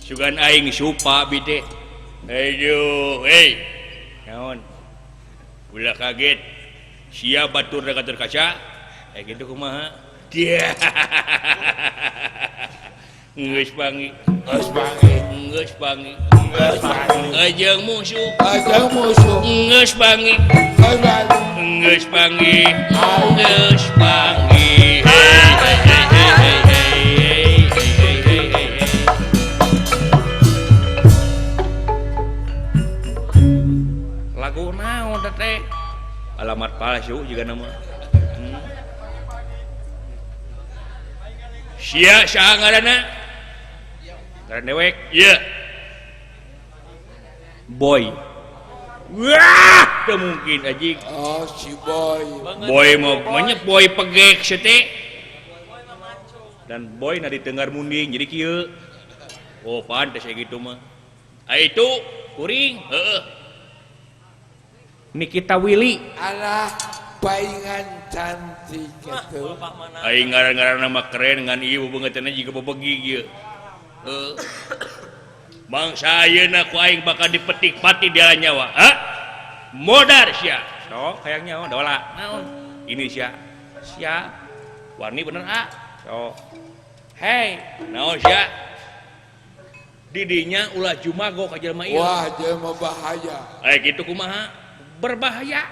Sugan aing supa bi teh. Aduh, hei. Naon? Ulah kaget. Sia batur da katur kaca. Eh gitu kumaha? Dia. Geus pangi. Geus pangi. Geus pangi. Geus pangi. Ajeung musuh. Ajeung musuh. Geus pangi. Geus pangi. Geus pangi. Geus pangi. Hei hei hei hei hei hei hei hei. Lagu naon teh? Alamat palsu juga nama. Sia saha ngaranna? Ngaran dewek? Ieu. Boy. Wah, teu mungkin anjing. Oh, si Boy. Boy mah banyak boy pegek sia teh. Dan boy na ditenggar munding jadi kieu. Oh, pantes aya kitu mah. Ah itu kuring, heeh. Nikita Willy. Alah, paingan cantik gitu. Aing ngaran-ngaran nama keren ngan ieu beungeutna jiga bebegi ieu. Heeh. Bangsa ayeuna ku aing bakal dipetik pati dia nyawa. Ha? Modar sia. Sok hayang nyawa dola. Naon? Ini sia. Sia. Warni bener ah. Sok. Hei, naon sia? Didinya ulah jumago ka jelema ieu. Wah, jelema bahaya. Eh kitu kumaha? Berbahaya.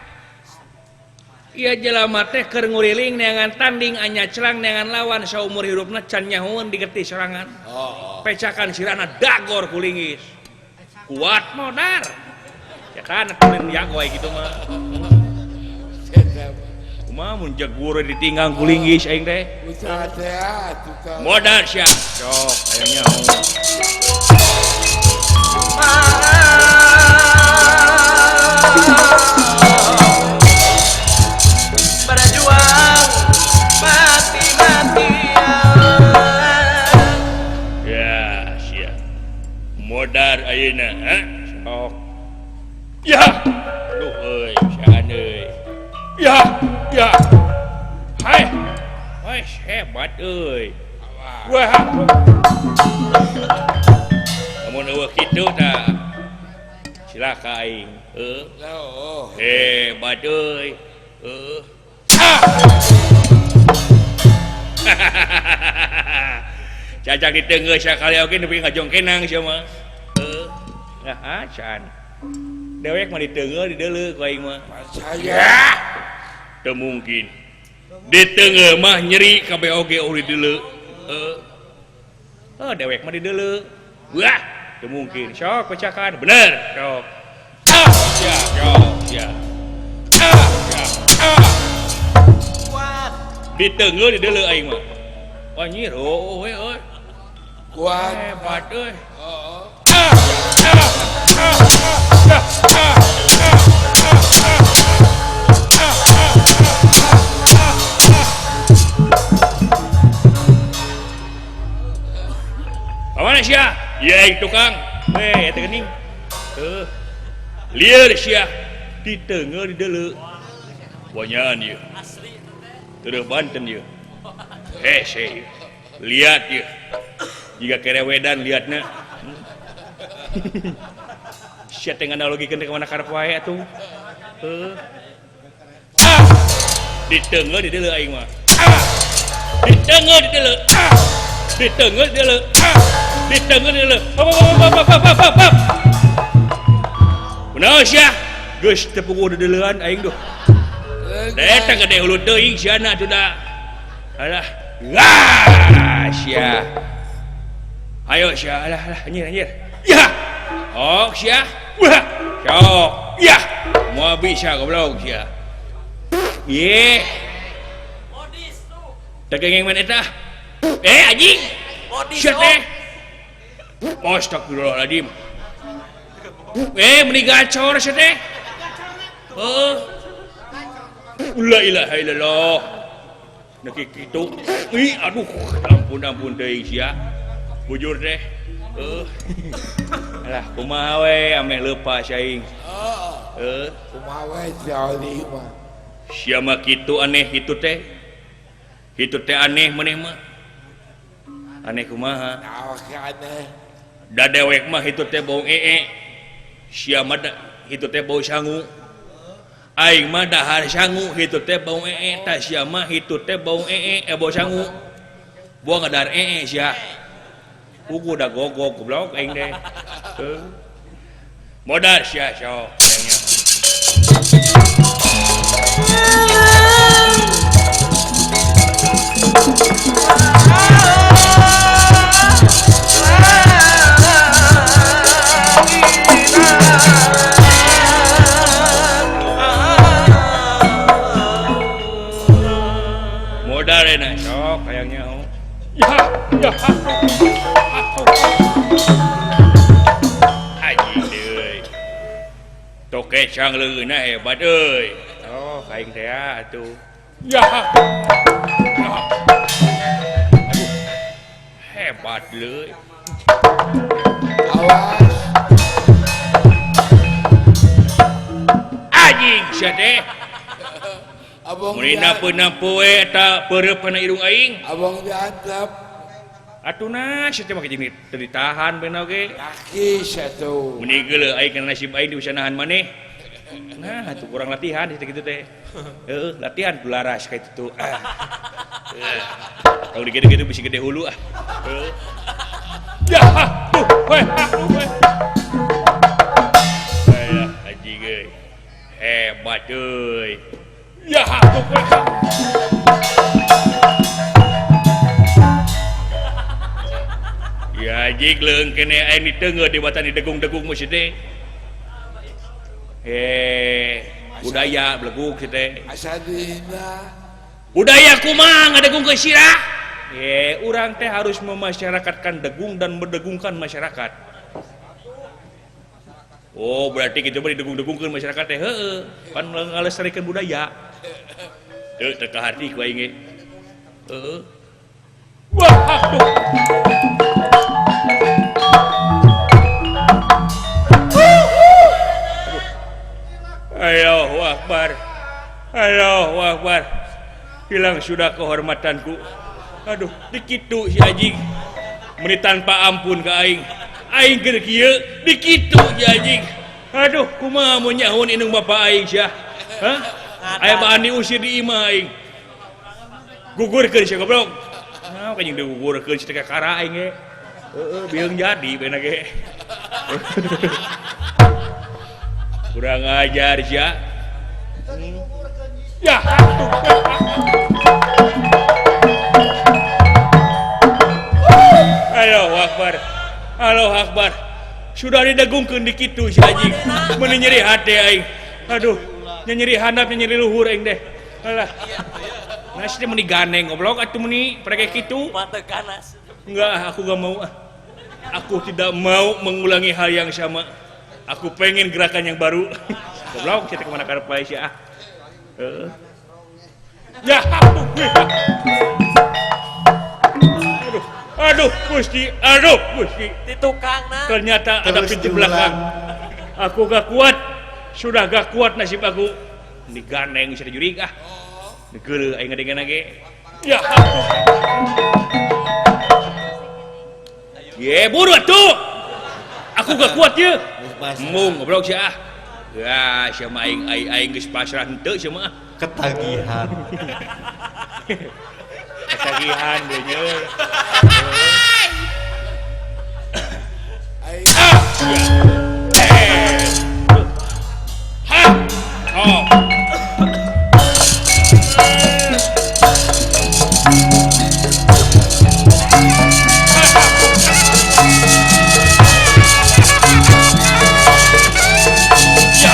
Ieu jelema teh keur nguriling neangan tanding anya celang neangan lawan saumur hirupna can nyahoeun digerti sorangan. Oh. Pecakan sirana dagor kulingis. Kuat modar. Ya kan atuh jago aya kitu mah. Kumaha mun jeguru ditinggang kulinggis aing teh. Usaha teh atuh. Modar sia. Sok aya nyaho. Berjuang mati-matian. Ya, sia. Modar ayeuna, ha? Sok. Ya. Duh euy, siaan euy. Ya, ya. Hai. Wah, hebat euy. Wah. Lamun eueuh kitu tah. Cilaka aing. Heuh. Hebat euy. Heuh. Cacak diteunggeus sakali oge nepi ngajongkenang sia mah. Heuh. Nah, acan. Dewek mah diteunggeul dideuleu ku aing mah. Percaya. Teu mungkin. Diteunggeul mah nyeri kabeh oge eueuh dideuleu. Heuh. Oh, dewek mah dideuleu. Wah, teu mungkin. Sok pecakan. Bener, sok. Ah, ya, sok, ya. Ah, ya, ah. Diteunggeul dideuleu aing mah. Wah nyir, oh we euy. Kuat. Hebat euy. Heeh. Ah, ah, ah, ah, ah, ah, ah. Kamana sia? Ieu aing tukang. We, eta geuning. Heuh. Lieur sia. Diteunggeul dideuleu. Wanyaan ieu. Asli Terus Banten ieu. Hese. Lihat ieu. Jika kerewedan liatna. Sia teh nganalogikeun teh ka mana karep wae atuh. Heuh. Ah! Diteunggeul dideuleu aing mah. Ah! Diteunggeul dideuleu. Ah! Diteunggeul dideuleu. Ah! Diteunggeul dideuleu. Pap pap pap pap pap pap. Kunaon sia? Geus teu puguh dideuleuan aing duh. Eta gede hulu teuing siana atuh da. Alah. Wah, sia. Ayo sia, alah alah anjir anjir. Ya. Oh, sia. Wah. Sok. Ya. Moal bisa goblok sia. Ye. Modis tuh. Teu kenging man eta. Eh anjing. Modis. Sia teh. Astagfirullahaladzim. Eh meni gacor sia teh. Heuh. La ilaha illallah. Nepi kitu. Ih, aduh, ampun ampun teuing sia. Bujur teh. Heuh. Alah, kumaha we ameh leupas aing. Heeh. Heuh, Kumaha we si Oli mah. Sia mah kitu aneh kitu teh. Kitu teh aneh maneh mah. Aneh kumaha? Da dewek mah hitut teh bau ee. Sia mah hitut teh bau sangu. Aing mah dahar sangu hitut teh bau ee. Tah sia mah hitut teh bau ee, bau sangu. Buang ngadahar ee sia. Pugu da gogok goblok aing teh. Heuh. Modar sia sok. Modar enak sok hayangnya. Ya, ya. Anjing deui. Tokecang leungeunna hebat euy. Oh, aing teh atuh. Ya. Aduh. Hebat leuy. Awas. Anjing sia teh. Abang Mun nampu-nampu we eta peureup kana irung aing. Abang diantep. Atuh nah sia teh make jeung teu ditahan beuna oge. Kaki satu. Meni geuleuh aing kana nasib aing bisa nahan maneh. Nah, atuh kurang latihan kitu teh. Heeh, latihan belaras kayak itu. Ah. Kalau digede-gede bisa gede hulu ah. Heeh. Ya, tuh, weh, weh. Alah, anjing euy. Hebat euy. Ya, tuh, weh. Ya anjing leung kene aing diteunggeut di batan didegung-degung mah si teh. Budaya beleguk si teh. Asa dihina. Budaya kumaha ngadegung ke sirah? Urang teh harus memasyarakatkan degung dan mendegungkan masyarakat. Oh, berarti kitu mah didegung-degungkeun masyarakat teh heueuh, pan ngalestarikeun budaya. Teu teu kaharti ku aing ge. Heeh. Wah, aduh. Allahu Akbar. Allahu Akbar. Hilang sudah kehormatanku. Aduh, dikitu si anjing. Meni tanpa ampun ka aing. Aing keur kieu dikitu si anjing. Aduh, kumaha mun nyahoun indung bapa aing sia? Hah? Aya bahan diusir di imah aing. Gugurkeun sia goblok. Nah, kayaknya digugurkeun si teh kakara aing ge. Heeh, bieung jadi beuna ge. Kurang ajar sia. Ya. Allahu Akbar. Allahu Akbar. Sudah didegungkeun di kitu si anjing. Meuni nyeri hate aing. Aduh, nyeri handap nyeri luhur aing teh. Alah. Nah, si teh meuni ganeng goblok atuh meuni preke kitu. Enggak, aku enggak mau. Aku tidak mau mengulangi hal yang sama. Aku pengen gerakan yang baru. Goblok, kita kemana karep wae sia ah. Heeh. Ya, aduh, aduh, Gusti, aduh, Gusti. Di tukangna. Ternyata ada pintu belakang. Aku gak kuat. Sudah gak kuat nasib aku. Ini gandeng bisa dijurig ah. Geuleuh aing ngadengeun ge. Ya. Ye, buru atuh. Aku gak kuat ye. Mung goblok sia ah. Ya, sia mah aing aing aing geus pasrah henteu sia mah. Ketagihan. Ketagihan deui nya. Aing. Ah. Ha. Oh. Ya.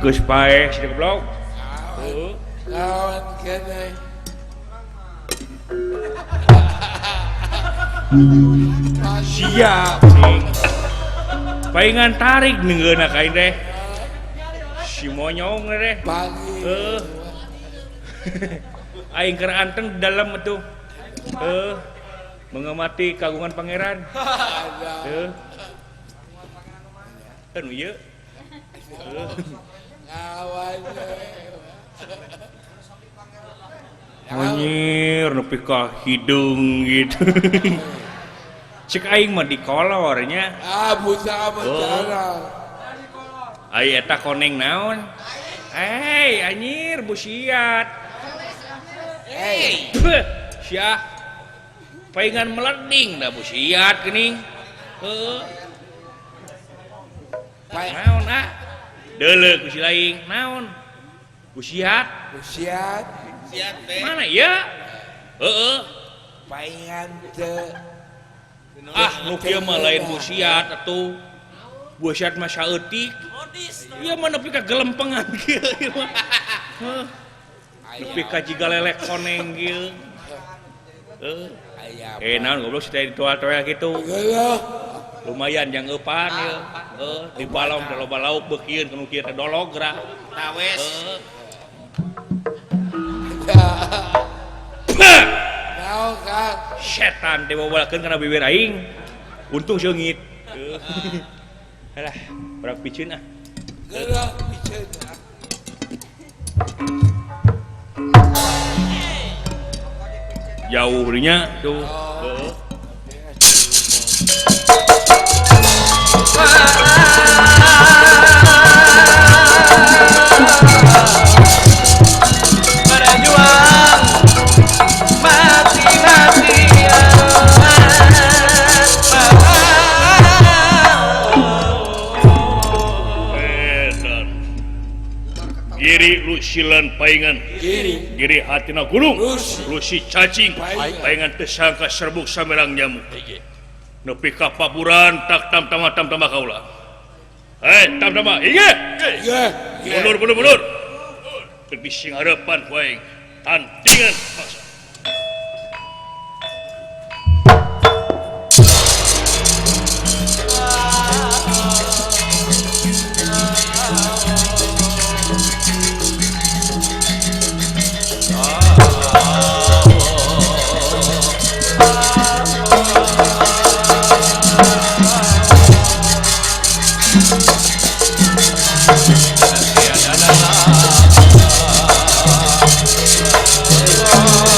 Geus paeh si goblok. Heuh. Lawan keneh. Siap sing. Paingan tarik neungeuna ka aing teh. Si monyong teh. Heuh. Aing keur anteng di dalam atuh. Heuh. Mengamati kagungan pangeran. Heuh. Anu ieu. Ngawan. Anjir nepi ka hideung gitu. Cek aing mah dikolor nya. Ah buta amat. Ai eta koneng naon? Hei anjir busiat. Hei. Sia. Paingan meleding da busiat geuning. Heuh. Naon ah? Deuleu ku si laing naon? Busiat. Busiat. Mana ya? Heeh. Paingan teu. Ah, nu kieu mah lain busiat atuh. Busiat mah saeutik. Ieu mah nepi ka gelempengan kieu ieu mah. Heuh. Nepi ka jiga lelek koneng kieu. Heuh. Eh naon goblok si teh ditoel-toel kitu. Lumayan jang eupan ieu. Heuh, di balong teh loba lauk beukieun kanu kieu teh dolog geura. Tawes. Naon Kang? Setan teh bobolakeun kana bibir aing. Untung seungit. Alah, urang piceun ah. Geura piceun. Jauh dinya tuh. Heeh. Berjuang mati-matian. Giri lusilan paingan Giri Giri hatina gunung Lusi. Lusi cacing paingan tesangka serbuk samerang nyamuk nepi ka paburan tak tam tama tam tama kaula. Hei tam tama inge mundur mundur mundur tepi sing harapan ku aing tantingan paksa. Oh.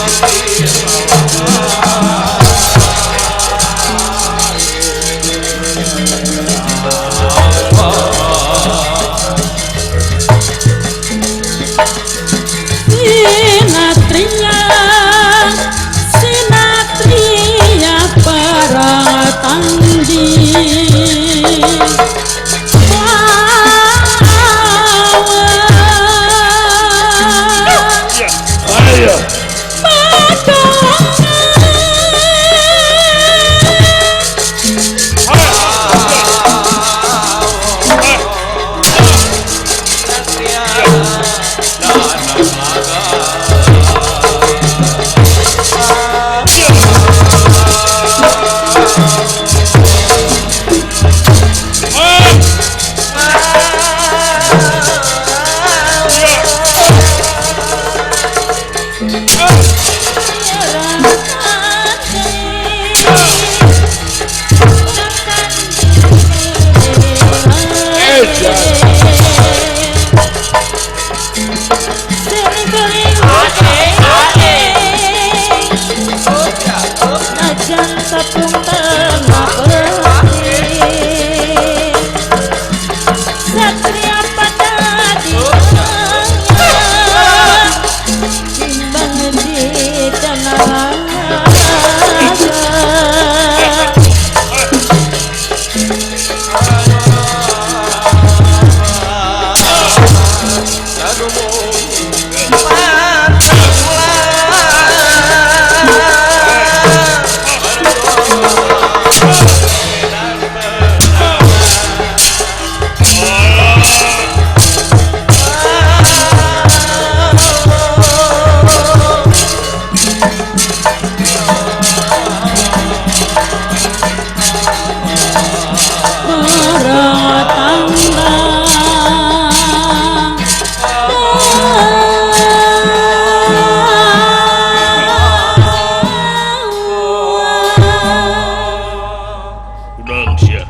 Udang sia.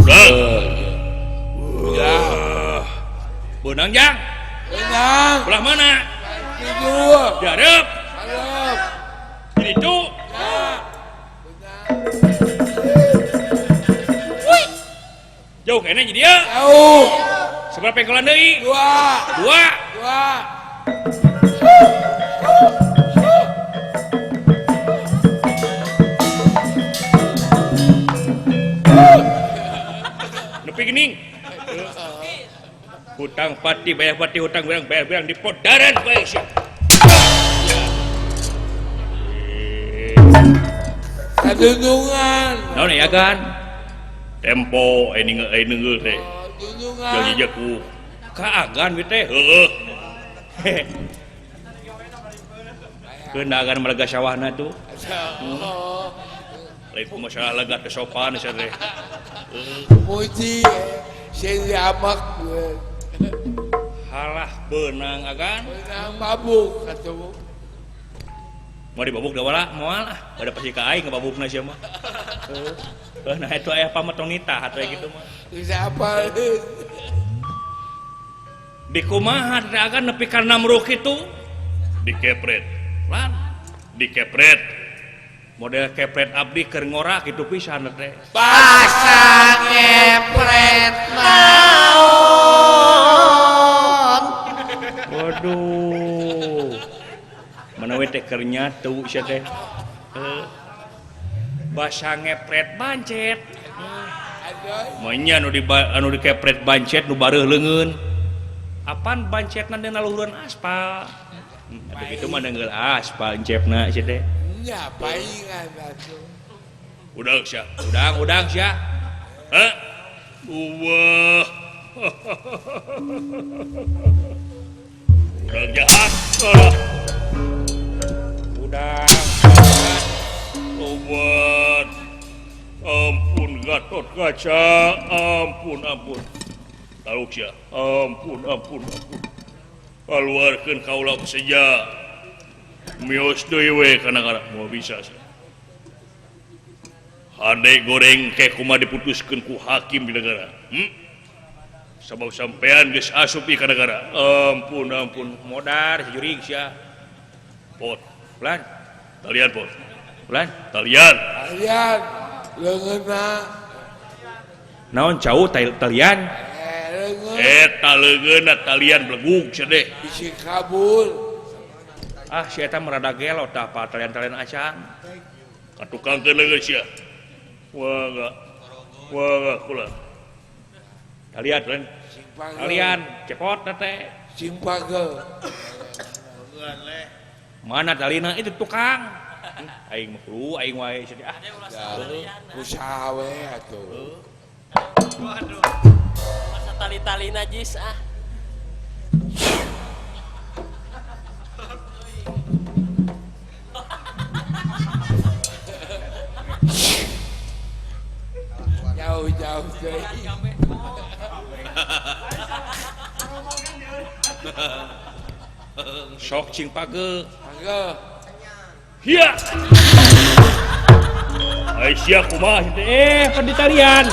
Udang. Benang jang. Benang. Belah mana? Kidul. Dihareup. Hareup. Ditu. Benang. Wih. Jauh kayaknya jadi dia. Jauh. Seberapa pengkolan deui? 2. 2. 2. Nepi geuning. Hutang pati bayar pati hutang berang bayar berang di podaran bae sia. Kadunungan. Naon ya kan? Tempo ini neunggeul teh. Dunungan. Jadi jaku kaagan we teh. Heueuh. Keun agan melega sawahna tuh. Lain masalah lega teh sopan sia teh. Muji sing amak halah beunang agan. Beunang mabuk atuh. Mau dibabuk da wala moal ah, pada pasti ka aing ngababukna sia mah. Heuh, nah itu aya pametonita atuh gitu mah. Geus apal. Di kumaha teh agan nepi ka namruk kitu? Dikepret. Lan, dikepret. Model kepret abdi keur ngora kitu pisan teh. Basa ngepret naon. Waduh. Mana we teh keur nyatu sia teh. Basa ngepret bancet. Manya anu di anu dikepret bancet nu bareuh leungeun. Apan bancetna dina luhureun aspal. Atuh kitu mah deungeul aspal encepna sia teh. Nya paingan atuh. Udang sia, udang udang sia. Hah? Uwah. Udang jahat. Udang. Obat. Ampun Gatot Kaca, ampun ampun. Taluk sia. Ampun ampun ampun. Kaluarkeun kaula seja. Mios deui we kana nagara moal bisa sia. Hade goreng ke kumaha diputuskeun ku hakim di negara. Sabab sampean geus asup ieu ka negara. Ampun ampun modar jurig sia. Pot, pelan. Talian pot. Pelan, talian. Talian leungeunna. Naon cau talian? Eta leungeunna talian belegug sia deh. Bisi kabur. Ah si eta merada gelo tah apa talian-talian acan. Ka tukangkeun leungeun sia. Wah, wah, kula. Talian, talian. Talian, cepot teh. Sing pagel. Mana talina itu tukang. Aing mah kudu aing wae sia ah. Usaha we atuh. Waduh. Masa tali-tali najis ah. Jauh-jauh deui. Sok cing page. Page. Hiya. Ai sia kumaha teh pan ditalian.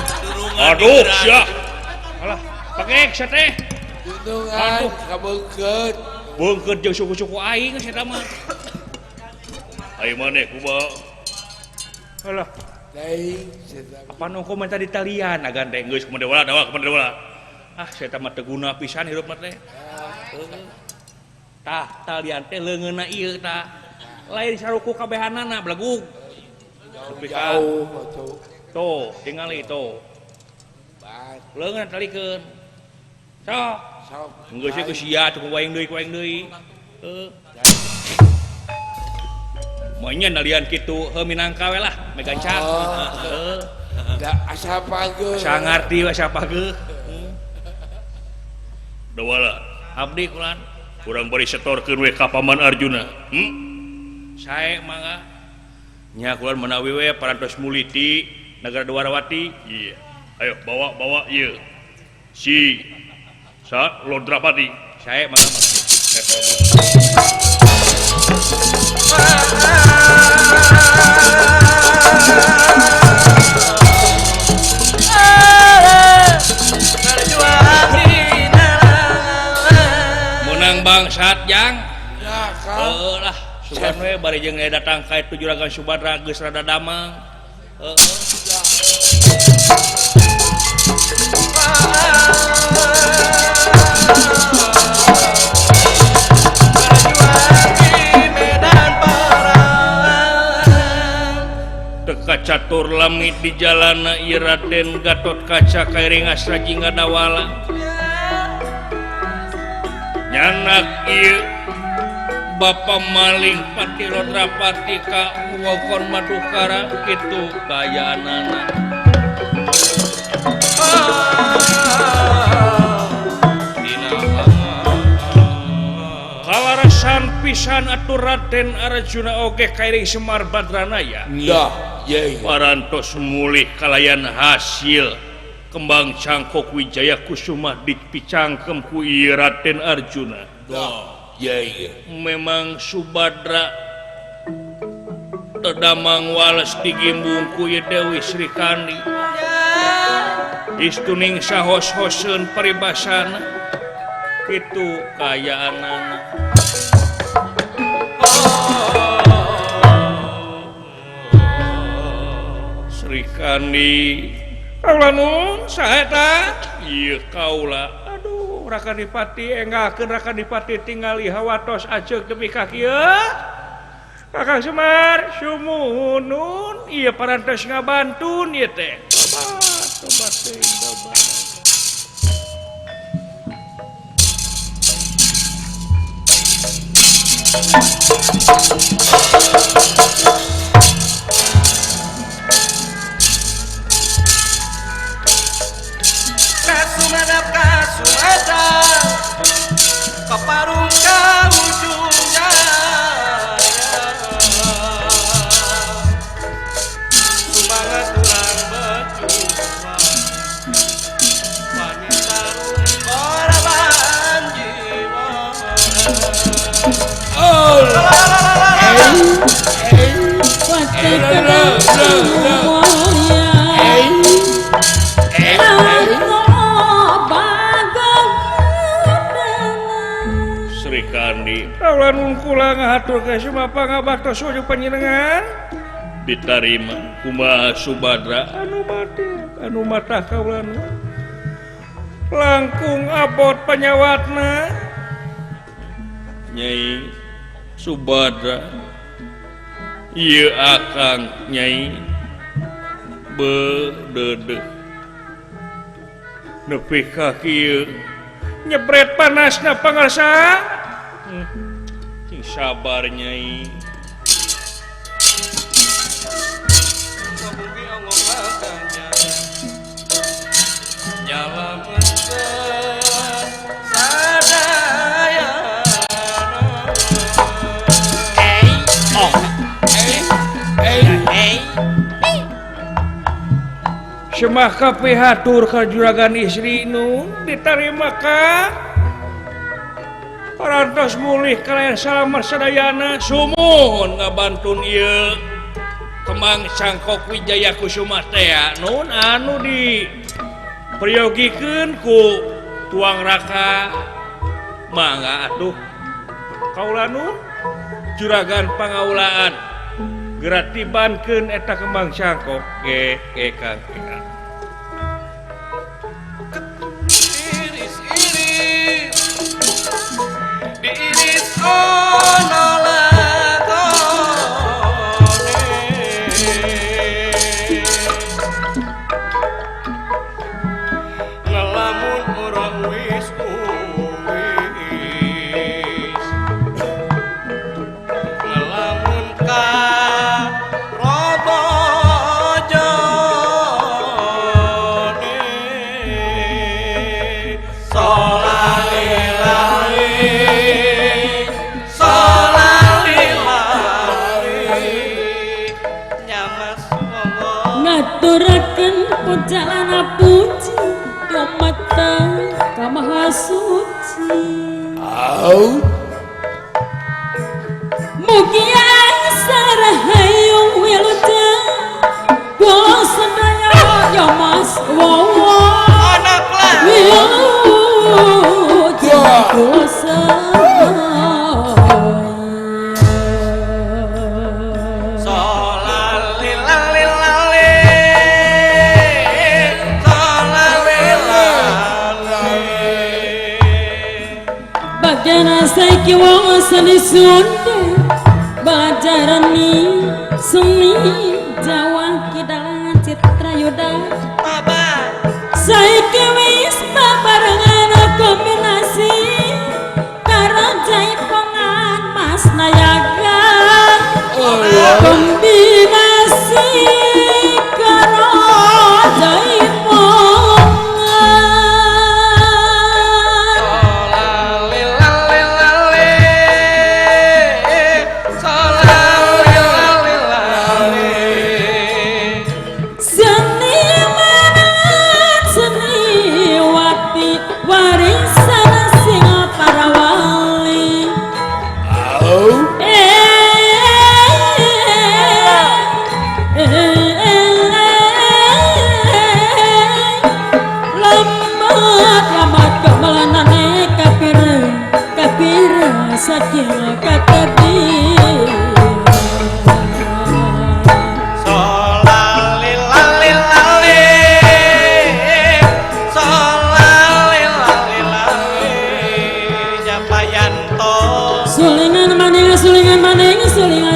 Aduh sia. Alah, pake sia teh. Dunungan kabeungkeut. Beungkeut jeung suku-suku aing sia mah. Ai maneh kumaha? Alah. Teuing sia mah. Apa nu minta ditalian agan teh geus kumaha dewa dawa kumaha dewa. Ah sia mah teu guna pisan hirup mah teh. Tah talian teh leungeunna ieu tah. Lain saruku kabehanana belegug. Jauh atuh. Tuh, tingali tuh. Leungeun talikeun. Sok. Sok. Geus ku sia tuh ku aing deui ku aing deui. Heuh. Monya nalian kitu heuh minangka we lah, megancang. Heeh. Da asa pageuh. Asa ngarti asa pageuh. Dawala, abdi kulan kurang bari setorkeun we ka Paman Arjuna. Sae mangga. Nya kulan menawi we parantos muliti negara Dwarawati. Iya. Ayo bawa bawa ieu. Si sa Lodrapati. Sae mangga. bangsat jang. Ya Kang. Heueuh lah, sugan we bari jeung datang ka itu Juragan Subadra geus rada damang. Heueuh. Teka catur lamit di jalana ieu Raden Gatot Kaca kairing Astra Jingga Dawala. Nyanak ieu Bapa Maling Pati Rodrapati ka Wawokon Madukara kitu kayaanana. Kawarasan pisan atuh Raden Arjuna oge kairing Semar Badranaya. Parantos mulih kalayan hasil kembang cangkok Wijaya Kusuma dipicangkem ku ieu Raden Arjuna. Memang Subadra tedamang wales digimbung ku ieu Dewi Sri Kandi. Istuning sahos-hoseun paribasana kitu kayaanana. Sri Kandi kaula nun saha eta? Ieu kaula. Aduh, Raka Dipati enggalkeun Raka Dipati tingali hawatos aceuk tepi ka kieu. Kakang Semar sumuhun ieu parantos ngabantun ieu teh. Tobat, tobat teuing tobat. Kasumadap kasumada kaparung ka ujung jaya sumangat urang berjuang wani tarung korban jiwa. Sri Kandi kaula nun kula ngahaturkeun sumapa ngabaktos wujud panjenengan ditarima kumaha Subadra anu mati anu matah kaula nun langkung abot panyawatna Nyai Subadra ieu akang Nyai bedeudeuh nepi ka kieu nyebret panasna pangarsa. Cing sabar Nyai. Semah kapihatur ka juragan istri nu ditarima ka parantos mulih kalayan salamar sadayana sumuhun ngabantun ieu kembang cangkok Wijaya Kusuma teh nun anu di priyogikeun ku tuang raka mangga atuh kaula nun juragan pangaulaan geura tibankeun eta kembang cangkok ge ge Kang. Diiris ono lakone ngelamun ora wis wis ngelamun ka robojone ngaturaken pujalana puji dumateng ka Maha Suci. Au. Mugia sarahayu wilujeng kula sedaya ya Mas Wowo anak lah wilujeng kula sedaya. Saiki wong seni Sunda bajarani seni Jawa kidalangan Citra Yuda saiki wis babarengan kombinasi karo jaipongan Mas Nayaga kombinasi karo jaipongan.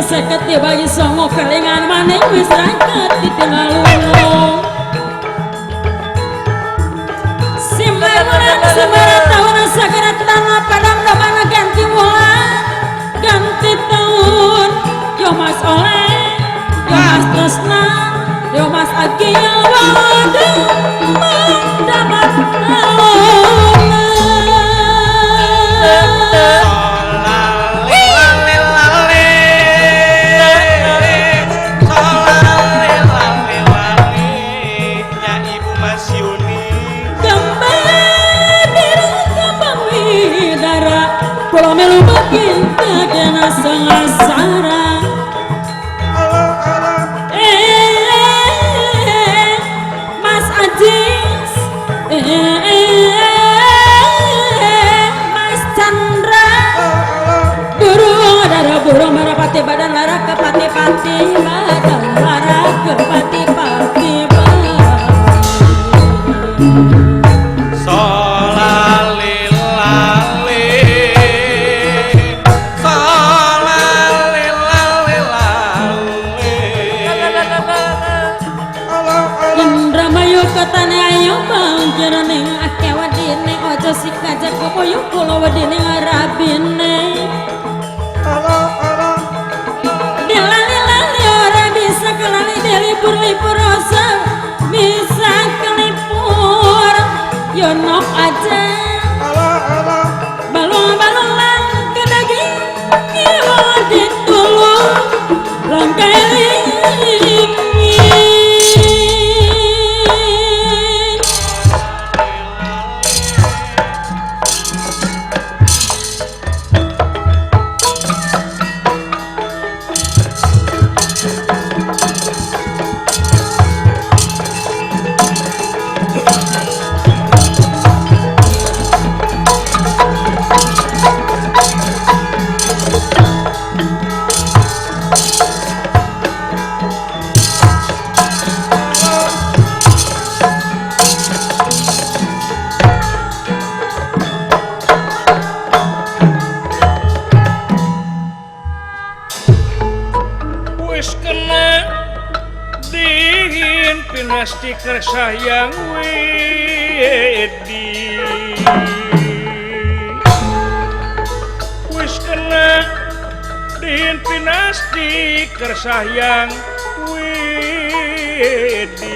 Seket bagi songo kelingan maning wis rangket ditinggal lulu Simbaran sembaran tahun sagara tanah padang dabana ganti wulan ganti tahun. Yo Mas Oleh, yo Mas Tresna, yo Mas Agil waduh mendapat Mas Ajis, Mas Chandra, burung dara burung merapati badan lara kepati pati badan lara kepati pati. Bisa kelipur yo nok aja balung-balung lang kedaging kiwa ditulung langkai lingin. Stiker sayang wedi wis kena diin pinasti kersayang wedi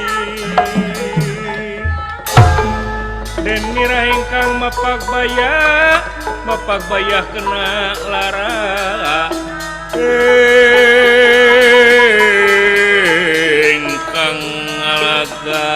den nira ingkang mapagbaya mapagbaya kena lara ingkang ngalaga.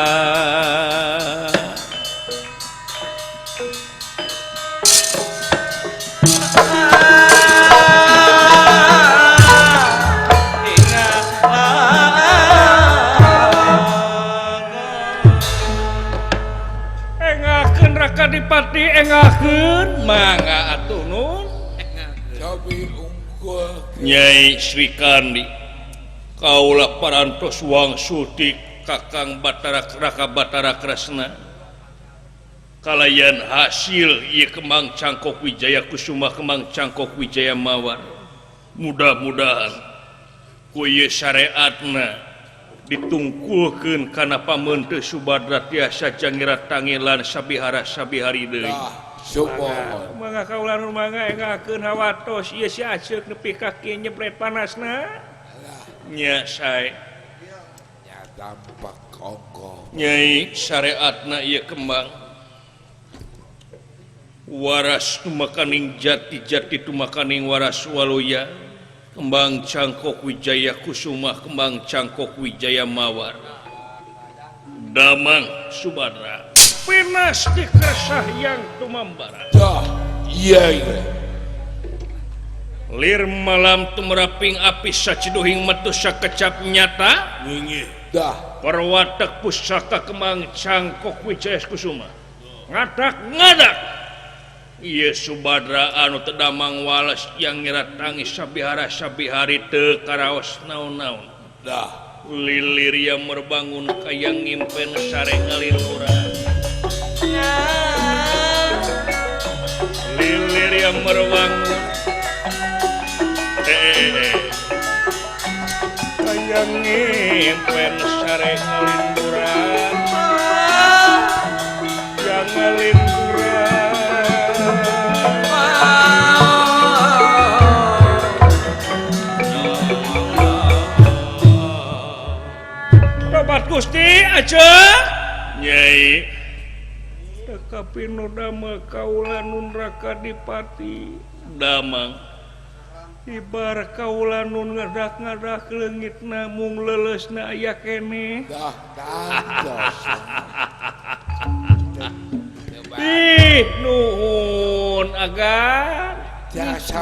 Engakeun Raka Dipati engakeun mangga atuh nun. Nyai Sri Kandi kaula parantos wangsuti Kakang Batara Raka Batara Kresna. Kalayan hasil ieu Kembang Cangkok Wijaya Kusuma Kembang Cangkok Wijaya Mawar. Mudah-mudahan ku ieu syariatna ditungkulkeun kana pameunteut Subadra tiasa jangira tangilan sabihara sabihari deui. Sumohon. Mangga kaula nu mangga engakeun hawatos ieu si Aceuk nepi ka kieu nyepret panasna. Nya sae. Nya tampak ongkoh. Nyai syariatna ieu kembang waras tumakaning jati-jati tumakaning waras waluya Kembang Cangkok Wijaya Kusuma Kembang Cangkok Wijaya Mawar Damang Subadra pinas dikersah yang tumambara. Dah iya iya. Lir malam tumeraping api saciduhing metu sakecap nyata. Dah perwatek pusaka Kembang Cangkok Wijaya Kusuma ngadak ngadak ieu Subadra anu teu damang wales yang ngira tangis sabihara sabihari teu karaos naon-naon. Dah lilir yang merbangun kayang ngimpen sare ngalilura. Lilir yang merbangun kayang ngimpen sare ngalilura. Yang ngalilura. Tobat Gusti Aceuk Nyai tekapi nu damel kaula nun raka dipati damang ibar kaula nun ngadak-ngadak leungitna mung leuleusna aya keneh. Dah tantos. Ih nuhun agan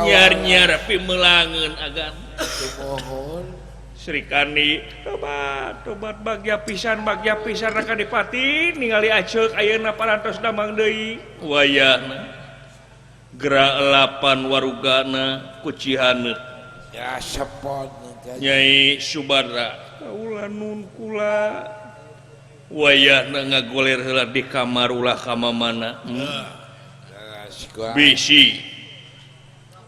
nyar-nyar pimelangeun agan. Sumohon. Srikandi tobat tobat bagya pisan raka dipati ningali Aceuk ayeuna parantos damang deui wayahna gerak 8 warugana ku Cihaneut ya sepon Nyai Subadra kaula nun kula wayahna ngagoler heula di kamar ulah ka mamana. Bisi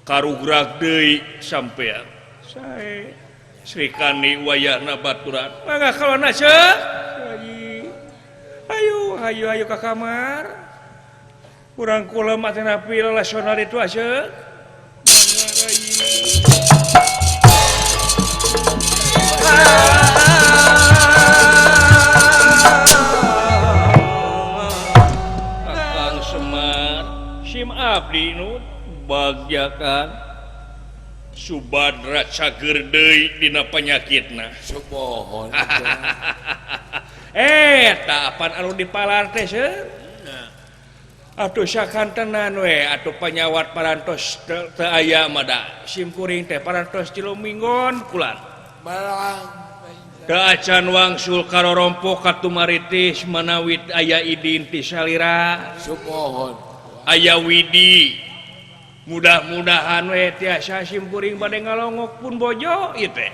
karugrag deui sampean sae Srikandi wayahna baturan mangga kalona Ceuk ayo ayo ayo ka kamar urang kula mah teh napi lalasional itu Aceuk mangga rai. Kakang Semar sim abdi nu bagjakan Subadra cager deui dina panyakitna. Sumohon. Eta apan anu dipalar teh seueur. Atuh sakantenan we atuh panyawat parantos teu aya mah da sim kuring teh parantos 3 minggon kulan. Malang. Teu acan wangsul karorompok ka tumaritis manawi aya idin ti salira. Sumohon. Aya widi. Mudah-mudahan we tiasa sim kuring bade ngalongok pun bojo ieu teh.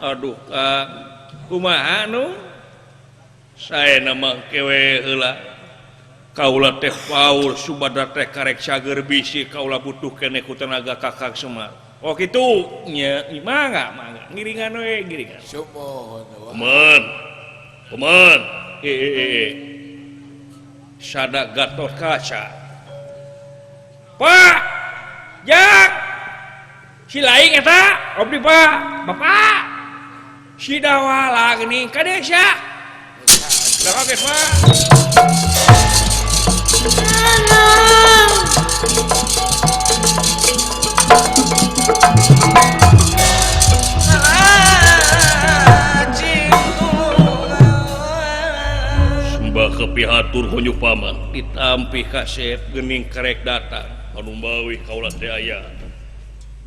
Aduh Kang, kumaha nu? Saena mah kewe heula. Kaula teh paur Subadra teh karek cager bisi kaula butuh keneh ku tenaga Kakang Semar. Oh kitu nya mangga mangga ngiringan we ngiringan. Sumohon. Pemen. Pemen. Sada Gatot Kaca. Pak, Jak, si lain eta, abdi Pak, Bapak, si Dawala geuning ka desa. Dah oke Pak. Sembah kepihatur konjuk paman ditampi kasep geuning kerek datang. Anu mawi kaula teh aya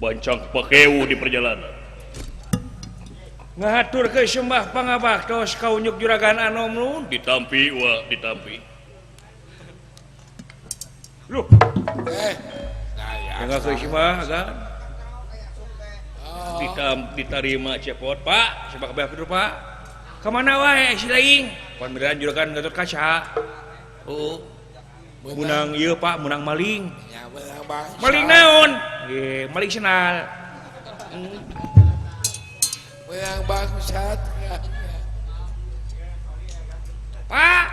bancang pakewu di perjalanan. Ngahatur ke sembah pangabaktos ka unjuk juragan anom nu ditampi wa ditampi. Loh. Enggak ke sembah kan? Ditarima cepot Pak, sembah kabeh Pak. Ka mana wae si laing? Pan beneran juragan Gatot Kaca. Oh. Menang ieu Pak, menang maling. Maling naon? Nggih, maling senal. Menang bangsat. Pak.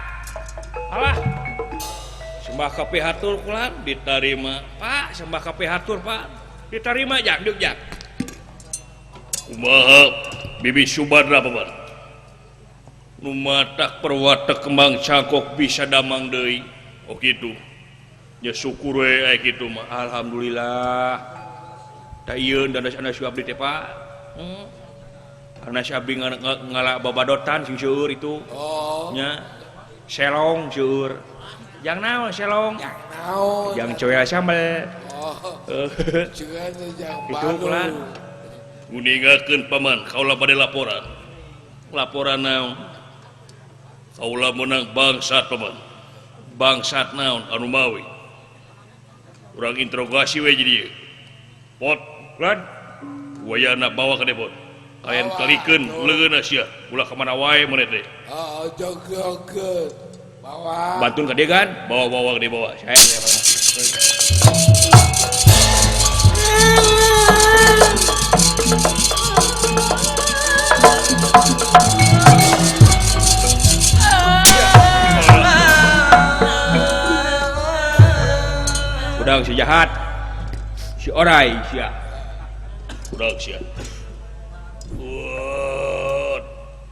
Alah. Sembah kape hatur kula ditarima. Pak, sembah kape hatur, Pak. Ditarima jak deuk jak. Kumaha Bibi Subadra paman? Nu matak perwatek kembang cangkok bisa damang deui. Oh gitu. Ya syukur we aya kitu mah. Alhamdulillah. Da ieu danas ana abdi teh Pak. Karena si abdi ngala babadotan sing seueur itu. Oh. Nya. Selong seueur. Jang naon selong? Jang naon? Jang coel sambel. Oh. Jang itu kula. Nguningakeun paman kaula bade laporan. Laporan naon? Kaula meunang bangsat paman. Bangsat naon anu mawi. Urang interogasi we jadi ieu. Pot, lan. Wayana bawa ka depot. Kayan kalikeun leungeunna sia. Ulah ka mana wae maneh teh. Heeh, jogjogeun. Bawa. Bantun ka dieu kan? Bawa-bawa ka dieu bawa. Saya Udang si jahat. Si orai sia. Udang sia. Wah,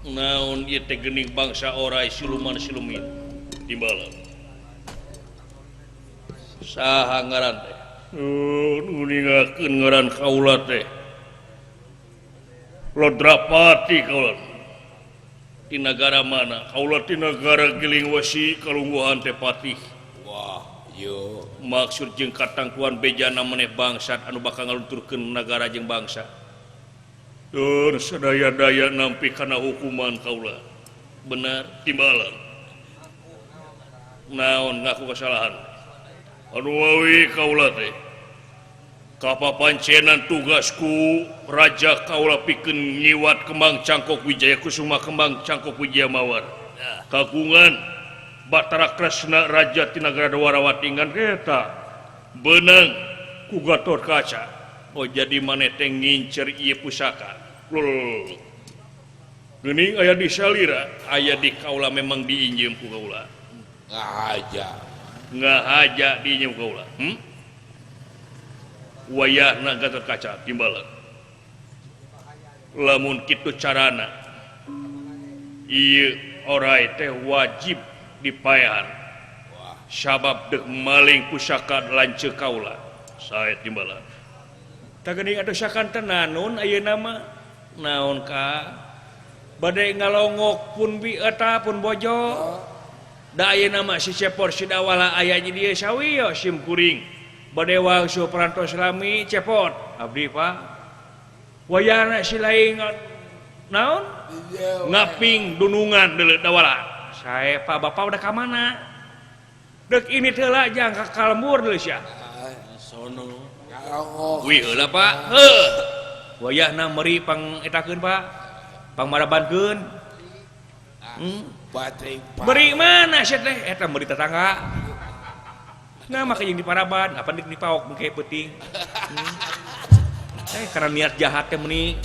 naon ieu teh geuning bangsa orai siluman silumin. Timbalan. Saha ngaran teh? Nguningakeun ngaran kaula teh. Lodrapati kaula. Di nagara mana? Kaula di nagara Gilingwesi kalungguhan teh patih. Wah, yo. Maksud jeung katangkuan bejana maneh bangsat anu bakal ngalunturkeun nagara jeung bangsa. Tur sadaya-daya nampi kana hukuman kaula. Benar timbalan. Naon ngaku kesalahan? Anu wawi kaula teh. Kapapancenan tugasku raja kaula pikeun nyiwat kembang cangkok Wijaya Kusuma kembang cangkok Wijaya Mawar. Kagungan Batara Kresna raja ti nagara Dwarawati ngan eta beunang ku Gatot Kaca. Oh jadi maneh teh ngincer ieu pusaka. Lul. Geuning aya di salira, aya di kaula memang diinjem ku kaula. Ngahaja. Ngahaja diinjem ku kaula. Wayahna Gatot Kaca timbalan. Lamun kitu carana ieu orai teh wajib dipaehan. Sabab deuk maling pusaka lanceuk kaula. Sae timbalan. Tah geuning atuh sakantenan nun ayeuna mah naon ka bade ngalongok pun bi eta pun bojo. Da ayeuna mah si Cepor si Dawala aya di dieu sawiyo sim kuring. Bade wangsul parantos lami cepot abdi Pak. Wayahna si lain naon ngaping dunungan deuleu Dawala. Sae Pak bapak udah ka mana? Deuk ini teh lah jang ka kalembur deuleu sia. Sono. Wih heula Pak. Heuh. Wayahna meuri pang etakeun Pak. Pangmarabankeun. Beri mana sia teh? Eta meuri tetangga. Nah maka jeung diparaban, apa di paok mungkin peuting. Karena niat jahat teh meuni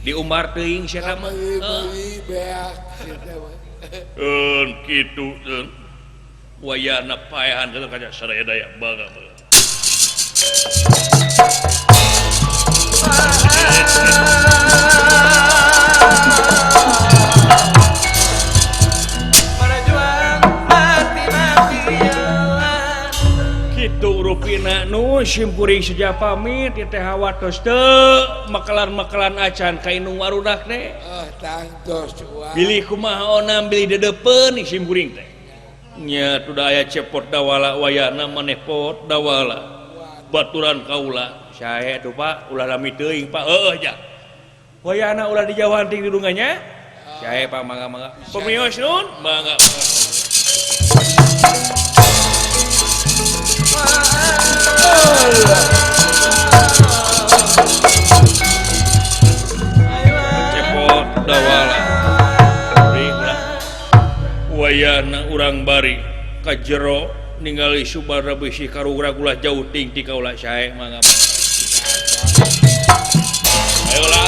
diumbar teuing sia mah. Meuli beak sia mah. Eun kitu eun. Wayahna paehan kitu kaca sadaya-daya bangga bangga. Kitu rupina nu simkuring seja pamit ieu teh hawatos teu makelan-makelan acan ka indung warudak teh. Tangtos wa. Bilih kumaha onam bilih dedepeun simkuring teh. Nya tuh aya cepot Dawala wayahna maneh pot Dawala. Baturan kaula sae tuh Pak ulah lami teuing Pak heueuh ja. Wayahna ulah dijauhan ting dudungannya. Sae Pak mangga-mangga. Pemios nun mangga. Cepot Dawala. Wayahna urang bari Ka jero ningali Subadra bisi karugrag ulah jauh ting ti kaula sae mangga. Ayo lah.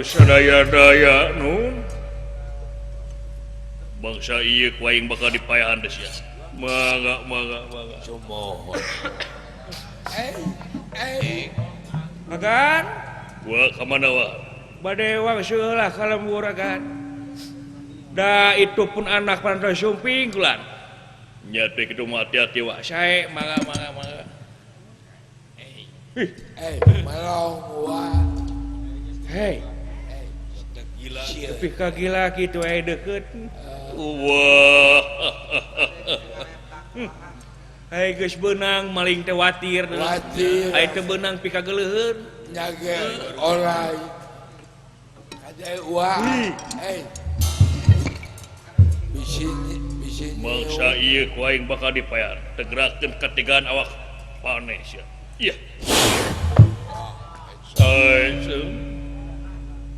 Sadaya-daya nu bangsa ieu ku aing bakal dipayahan deui sia. Mangga mangga mangga. Sumohon. Agan. Wa ka mana wa? Bade wangsul lah ka lembur agan. Da itu pun anak pantas sumping kulan. Nya teh kitu mah hati-hati wa. Sae mangga mangga mangga. Melong wa. Hei. Tapi kagila gitu deket. Wah. Hai geus beunang maling teh watir. Ai teu beunang pikageleuheun. Nyage orai. Kade wa. Hei. Bisi bisi. Mangsa ieu ku aing bakal dipayar. Tegerakeun katigaan awak pane sia. Iya. Sae.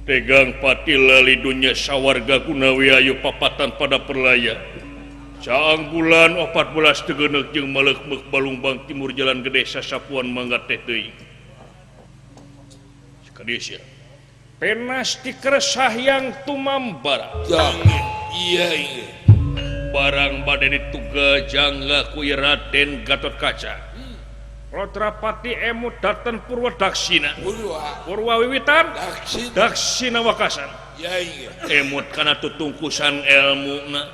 Tegang pati lali dunya sawarga gunawi ayu papatan pada perlaya. Caang bulan 14 tegenek jeung maleukmeuk Balumbang timur jalan gede sasapuan mangga teh deui. Sakadieu sia. Penas dikeresah yang tumambara. Iya iya. Barang bade dituga jangga ku Raden Gatotkaca. Lotrapati emut datan Purwadaksina. Purwa wiwitan Daksina wakasan. Emut kana tutungkusan elmuna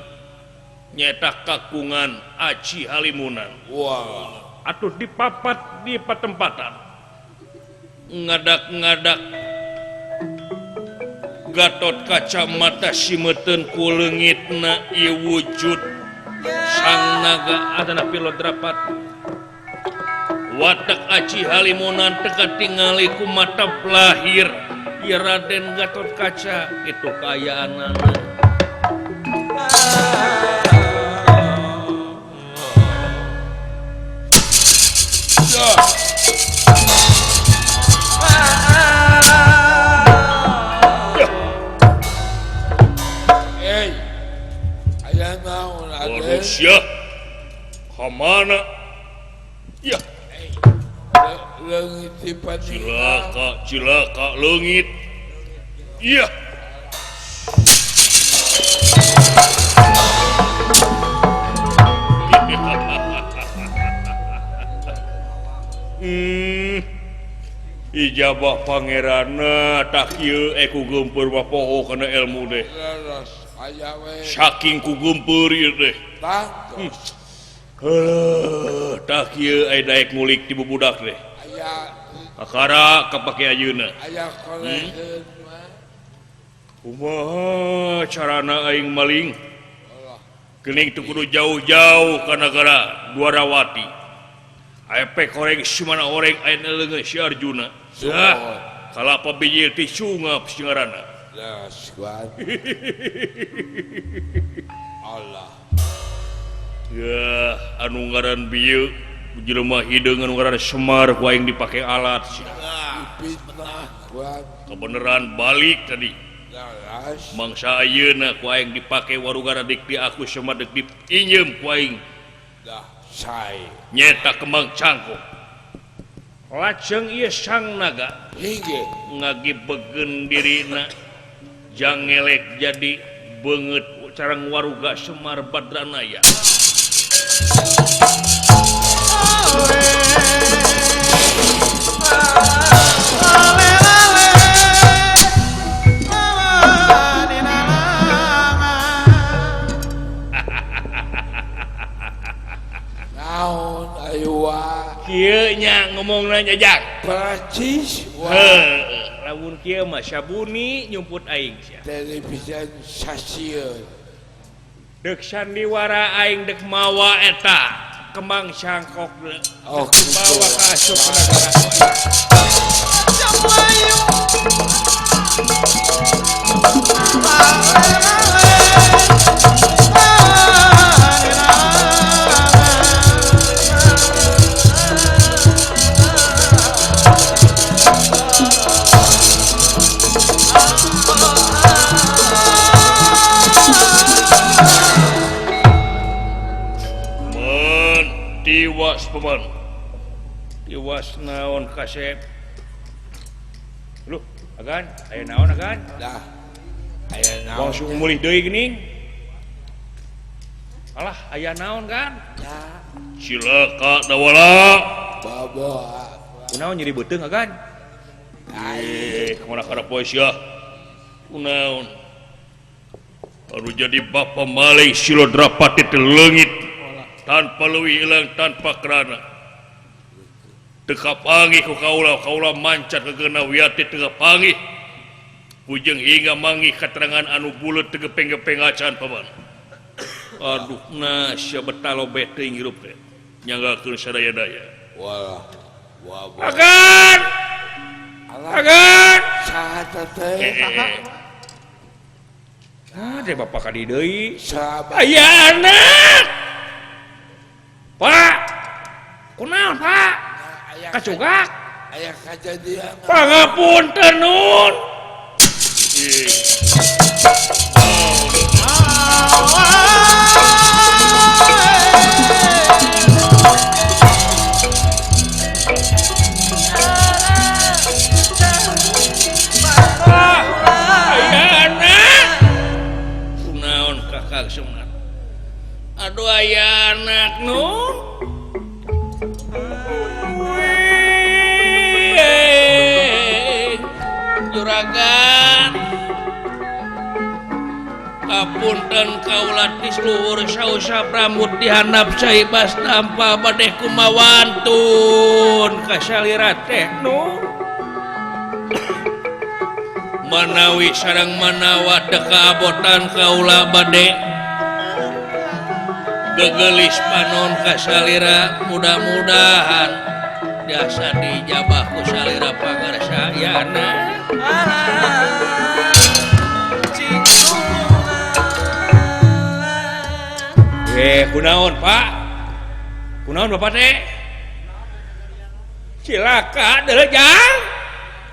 nyeta kakungan Aci Halimunan. Wah. Atuh dipapat di patempatan. Ngadak-ngadak Gatotkaca mata simeteun ku leungitna ieu wujud sang naga atanapi Lotrapati. Watak Aci Halimunan teka tingali ku mata lahir ieu Raden Gatotkaca itu kaayaanana. Hey, aya naon Raden? Waduh sia. Ka mana? Ya. Leungit cilaka cilaka leungit. Iya. Ijabah pangeranna tah kieu ku geumpeur mah poho kana ilmu deh. Saking ku geumpeur ieu teh. Heuh, tah kieu aya daek ngulik di bubudak teh. Kakara kapake ayeuna. Aya koleheun mah. Kumaha carana aing maling? Geuning teu kudu jauh-jauh ka nagara Dwarawati. Aya pek horeng simana horeng aya leungeun si Arjuna. Dah, kalapa bijil ti sungap si ngaranna. Allah. Ya, anu ngaran bieu jelema hideung anu ngaran Semar ku aing dipake alat sia. Kebeneran balik tadi. Mangsa ayeuna ku aing dipake warugara dik di aku Semar deuk diinjeum ku aing. Nyeta kembang cangkok. Lajeng ieu sang naga ngagibegen dirina jang ngelek jadi beungeut sareng waruga Semar Badranaya. Naon ayeuna kieu nya ngomongna nya Jang. Percis heuh, lamun kieu mah sabuni nyumput aing sia. Televisi sasieun. Deuk sandiwara aing deuk mawa eta. kembang cangkok oh bawa ka asup ka nagara. Tiwas paman. Tiwas naon kasep. Loh, agan, aya naon agan? Dah. Aya naon. Langsung mulih deui geuning. Alah, aya naon kan? Dah. Cilaka dawala. Baboa. Kunaon nyeri beuteung agan? Eh, kumaha karep poe sia? Kunaon? Anu jadi bapa maling Silodrapati teh leungit. Tanpa leuwih hilang tanpa kerana teu kapanggih ku kaula kaula mancat gegeuna wiati teu kapanggih pujeng hingga manggih katerangan anu buleut teu gepeng-gepeng acan paman. Aduh na sia betah lobe teuing hirup teh nyanggakeun sadaya-daya. Wah wah. Agan agan saha teh? Ah teh bapak ka di deui. Aya anak. Pak, kunaon Pak? Kacugak? Aya kajadian. Pangapunten nun. Aya anak. Kunaon kakak sunat? Aduh aya anak nun. Juragan kapunten kaula ti luhur sausap rambut dihandap saibas tanpa badeh kumawantun kasalira teh nu manawi sareng manawa teu kaabotan kaula bade gegelis panon kasalira mudah-mudahan jasa dijabah ku salira pangarsayana. Kunaon Pak? Kunaon Bapak teh? Cilaka deuleu jang.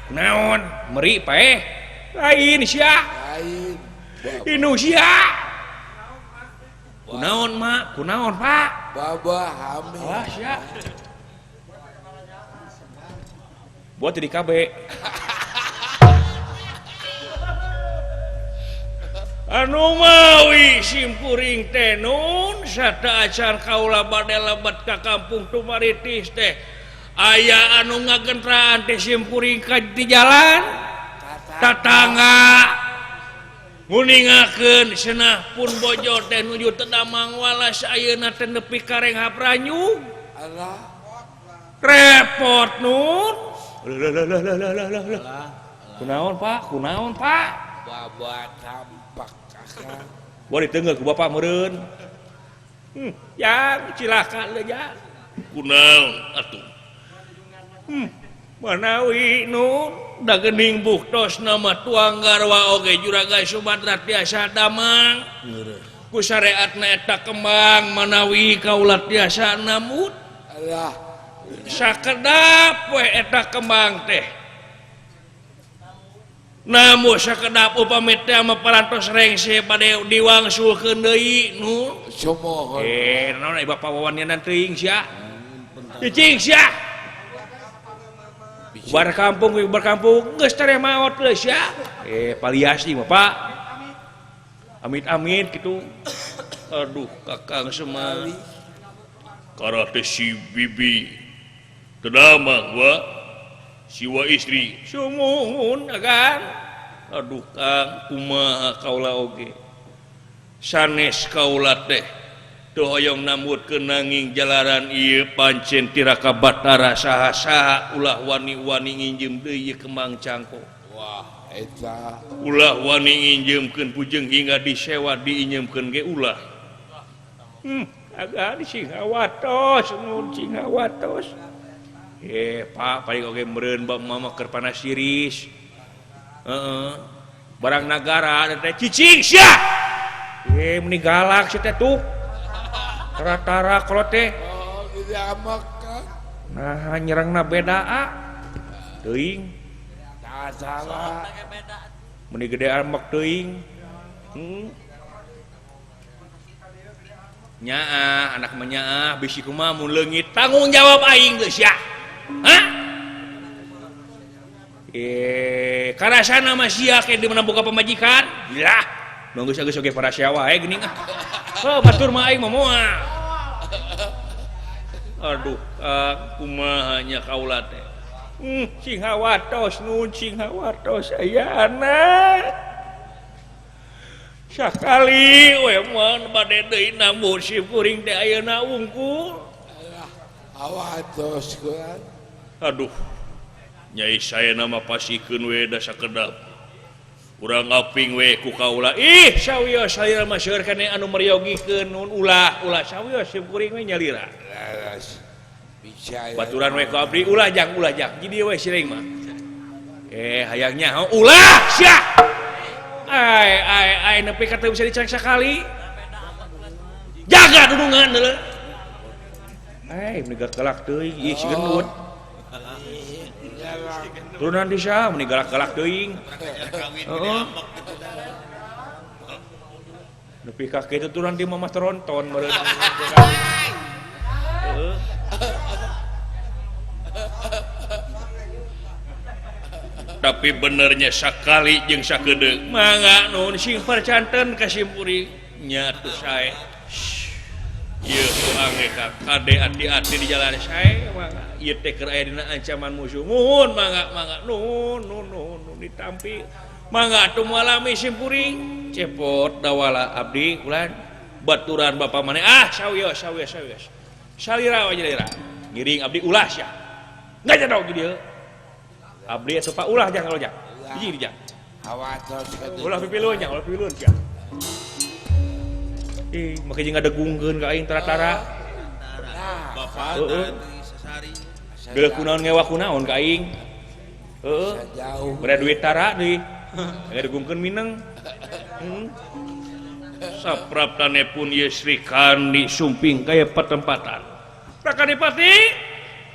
Kunaon? Meri paeh. Lain sia. Lain. Inu sia. Kunaon Mak? Kunaon Pak? Baba hamil. Wah sia. Buat di KB. Anu mawi simkuring teh nun sata acan kaula bade lebet ka kampung Tumaritis teh aya anu ngagentraan teh simkuring ka di jalan tatangga nguningakeun cenah pun bojo teh nuju teu damang walas ayeuna teh nepi ka renghap ranyug. Allah repot nun. Lah. Kunaon Pak? Kunaon Pak? Bawa tampak akang. Wah ditenggel ku bapak meureun. Yang cilaka leuh jang. Kunaon atuh? Manawi nu da geuning buktosna mah tuang garwa oge juragan Sumatera tiasa damang. Ku sareatna eta kembang manawi kaula tiasa namut. Alah. Sakedap we eta kembang teh. Namun sakedap upami teh mah parantos rengse bade diwangsulkeun deui nu. Sumohon. Naon ai bapa wawanianan teuing sia. Cicing sia. Bar kampung bar kampung geus tereh maot leuh sia. Palias ieu mah Pak. Amit-amit kitu. Aduh kakang semar. Karate si bibi teu damang wa siwa istri sumuhun agan. Aduh kang kumaha kaula oge sanes kaula teh teu hoyong nambutkeun nanging jalaran ieu pancen tiraka Batara saha-saha ulah wani-wani nginjem deui ieu kembang cangkok. Wah eta ulah wani nginjemkeun pujeng hingga disewa diinjemkeun ge ulah. Agak sing hawatos nun sing hawatos. Pak paling oge meureun bab mama keur panas siris. Heeh. Barang nagara teh cicing sia. Meni galak sia teh tuh. Tara-tara kalau teh. Oh, gede amak kan. Nah, nyerangna beda a. Teuing. Tah salah. Meni gede amak teuing. Nyaah, anak mah nyaah, bisi kumaha mun leungit tanggung jawab aing geus sia. Hah? Karasana mah sia ke di mana boga pamajikan? Lah, nu geus geus oge parasea wae geuning ah. Oh, batur mah aing mah moal. Aduh, kumaha nya kaula teh. Sing hawatos nun sing hawatos aya anak. Sakali we mun bade deui nambur si kuring teh ayeuna wungkul. Hawatos kuan. Aduh. Nyai saya nama pasikeun we da sakedap. Urang ngaping we ku kaula. Ih, sawios salira mah seueur kene anu meryogikeun nun ulah, ulah sawios si kuring we nyalira. Laras. Bisa. Baturan we ku abdi ulah jang, ulah jang. Jadi we siring mah. Hayang nyaho ulah sia. Ai ai ai nepi ka teu bisa dicek sakali. Jaga dunungan deuleu. Ai meni galak teuing ih si gendut. Turunan di sia meni galak-galak teuing. Heeh. Nepi ka kitu turunan di mama teronton meureun. Heeh. Tapi benernya sakali jeung sakedeung mangga nuhun sing percanten ka simpuring nya atuh sae. Ieu ange ka kade ati-ati di jalan sae mangga ieu teh keur aya dina ancaman musuh muhun mangga mangga nuhun nuhun nuhun ditampi mangga atuh moal lami simpuring cepot dawala abdi ulan baturan bapa maneh ah sawios sawios sawios salira we nyalira ngiring abdi ulah sia ngajadog di dieu abdi atuh Pak ulah jang kalau jang hiji di jang hawatos ulah pipiluan jang ulah pipiluan sia ih make jeung ngadegungkeun ka aing tara-tara bapak tadi sasari geuleuh kunaon ngewa kunaon ka aing heeh bere duit tara deui ngadegungkeun mineng sapraptane pun ye Sri Kandi sumping kaya patempatan Raka Dipati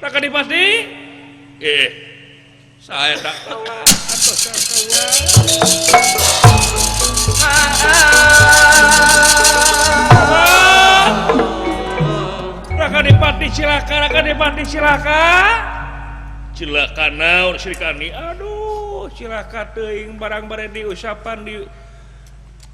Raka Dipati saya tak tahu atau saya Raka Dipati cilaka, Raka Dipati cilaka, cilaka naon Sri Kandi, aduh cilaka teuing barang bare diusapan di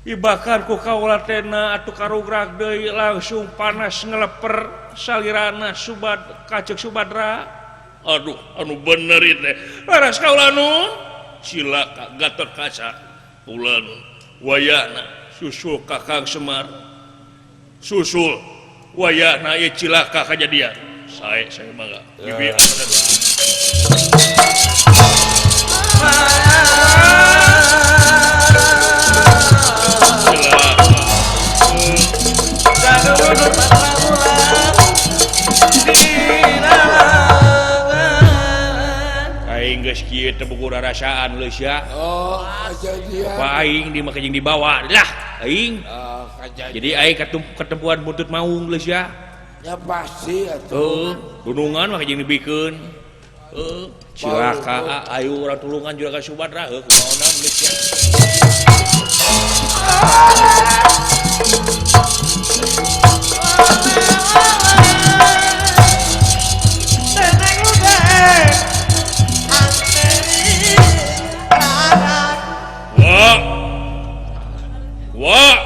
dibakar ku kaula tena atuh karugrak deui langsung panas ngeleper salirana Subad kacek Subadra. Aduh, anu bener ieu teh. Laras kaula nun cilaka Gatot Kaca kaula nun wayahna susul Kakang Semar. Susul wayahna ieu cilaka kajadian. Sae sae mangga. Bibi aing geus kieu teh buku rarasaan leuh sia. Oh, kajadian. Apa aing di make jeung dibawa lah aing. Oh, kajadian. Jadi aing ketempuan buntut maung leuh sia. Ya pasti atuh. Heuh, gunungan mah jeung dibikeun. Heuh, cilaka ayo urang tulungan juragan Subadra heuh kumaona leuh sia. Wah,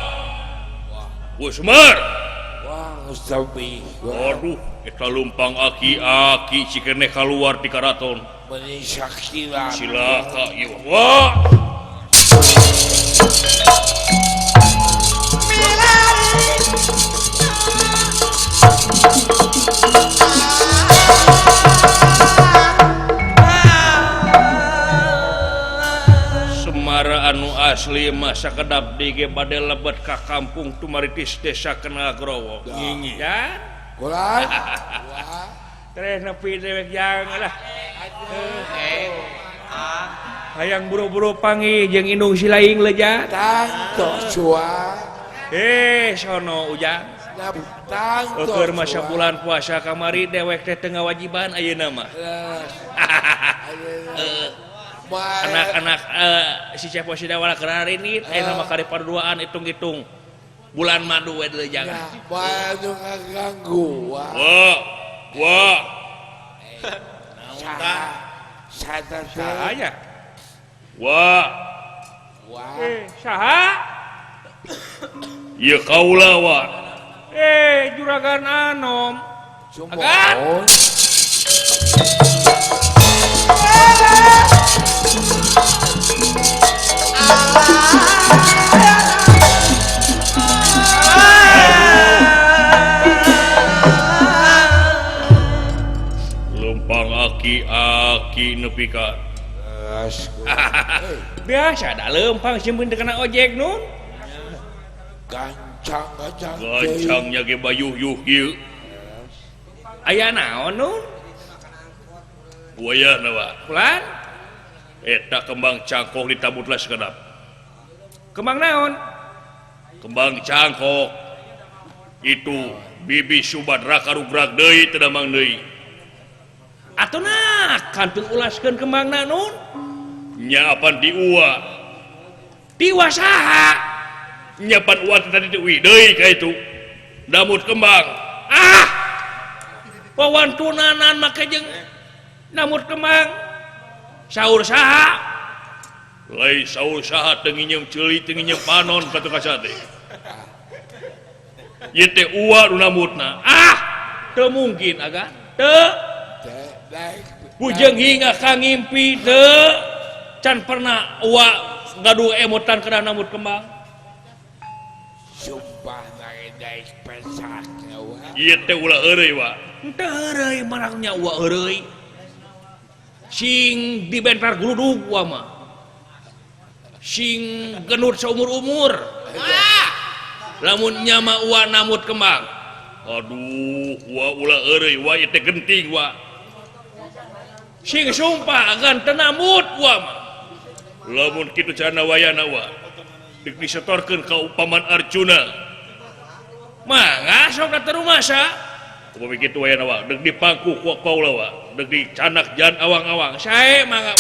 wah, Semar. Wah, sapi. Aduh, eta lumpang aki-aki cikene kaluar di karaton. Meni sakila. Cilaka ieu. Wah. Semara anu Asli masa kedap di bade lebet ka kampung Tumaritis desa Kenal Growo. Ya. Kulan. Terus nepi dewek jang lah. Hayang buru-buru panggih jeung indung silaing leja. Tanto cua. Sono ujang. Tanto. Keur masa bulan puasa kamari dewek teh teu ngawajiban ayeuna mah. Anak-anak si Cepo si Dawala keur ini nama kari parduaan hitung-hitung bulan madu we deui jangan. Madu ngaganggu. Wah. Wah. Naon tah? Saha nya? Wah. Wah. Saha? Ieu kaula wa. Juragan Anom. Agan. Lempang aki-aki nepi ka. Biasa da lempang simpen teu kana ojek nun. Gancang gancang. Gancangnya ge bayuh-yuh ieu. Aya naon nun? Buaya na wa. Kulan? Eta kembang cangkok ditabutlah sekedap. Kembang naon? Kembang cangkok. Itu bibi Subadra karugrag deui teu damang deui. Atuh nah kantun ulaskeun kembangna nun? Nya apan diua. Diua saha? Nya pan ua teh tadi diuwi deui ka itu. Damut kembang. Ah! Pawantunanan make jeung namut kembang. Saur saha? Lain saur saha teu nginyeum ceuli teu nginyeum panon ka tukang sate. Ieu teh ua nu namutna. Ah! Teu mungkin aga. Teu. Bujeng hingga ka ngimpi teu can pernah ua gaduh emotan kana namut kembang. Sumpah naik pesak wa. Ieu teh ulah heureuy wa. Henteu heureuy marangnya ua heureuy. Sing dibentar gludug wa mah. Sing genut saumur-umur. Lamun nyama ua namut kembang. Aduh, wa ulah heureuy wa ieu teh genting wa. Sing sumpah agan teu namut wa mah. Lamun kitu carana wayana wa. Deuk disetorkeun ka Paman Arjuna. Mangga sok ka rumasa. Upami kitu wayana wa, deuk dipangku ku kaula wa. Deuk dicanak jan awang-awang. Sae mangga.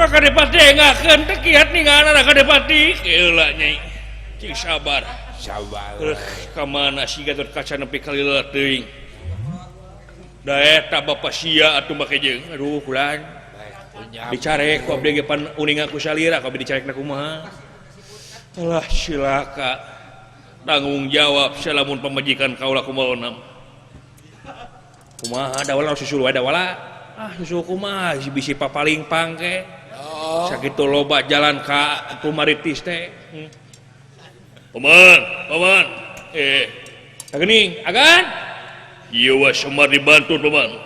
Kadepati ngakeun teh kiat ningalan kadepati heula nyai cing sabar sabar ka mana si Gatot Kaca nepi ka lila teuing da eta bapa sia atuh make jeung aduh kulan dicarek ku abdi ge pan uninga ku salira ku abdi dicarekna kumaha alah silaka tanggung jawab salamun pamajikan kaula kumaha kumaha dawala susul wae dawala ah susul kumaha bisi papaling pangke sakitu loba jalan ka Tumaritis teh. Paman, paman. Tagening, agan. Ieu wa Semar dibantu paman.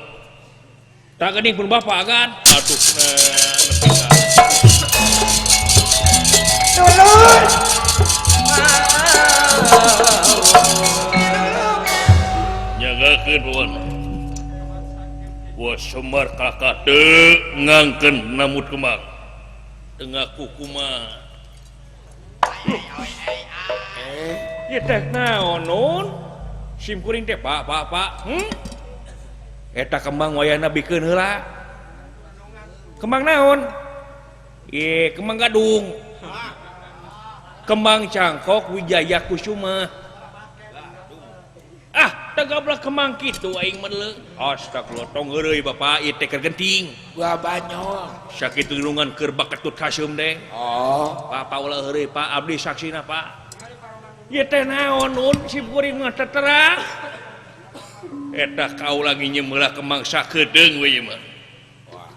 Tagening pun bapak agan. Aduh, nepi ka. Dulur. Nyagakeun paman. Wa Semar kakak teu ngangkeun namut kembang. Tengah kukuma. Ieu teh naon nun? Sim kuring teh pak pak pak. Eta kembang wayahna bikeun heula. Kembang naon? Ieu kembang gadung. Kembang cangkok Wijaya Kusuma. Ah, Tagablak kemang kitu aing mah deuleu. Astagfirullah tong heureuy Bapak ieu teh keur genting. Gua banyol. Sakitu dunungan keur baketut haseum deh. Oh. Bapak ulah heureuy Pak abdi saksina Pak. Ieu teh naon nun sim kuring mah teu terang. Eta kaula nginjem heula kemang sakedeung we ieu mah.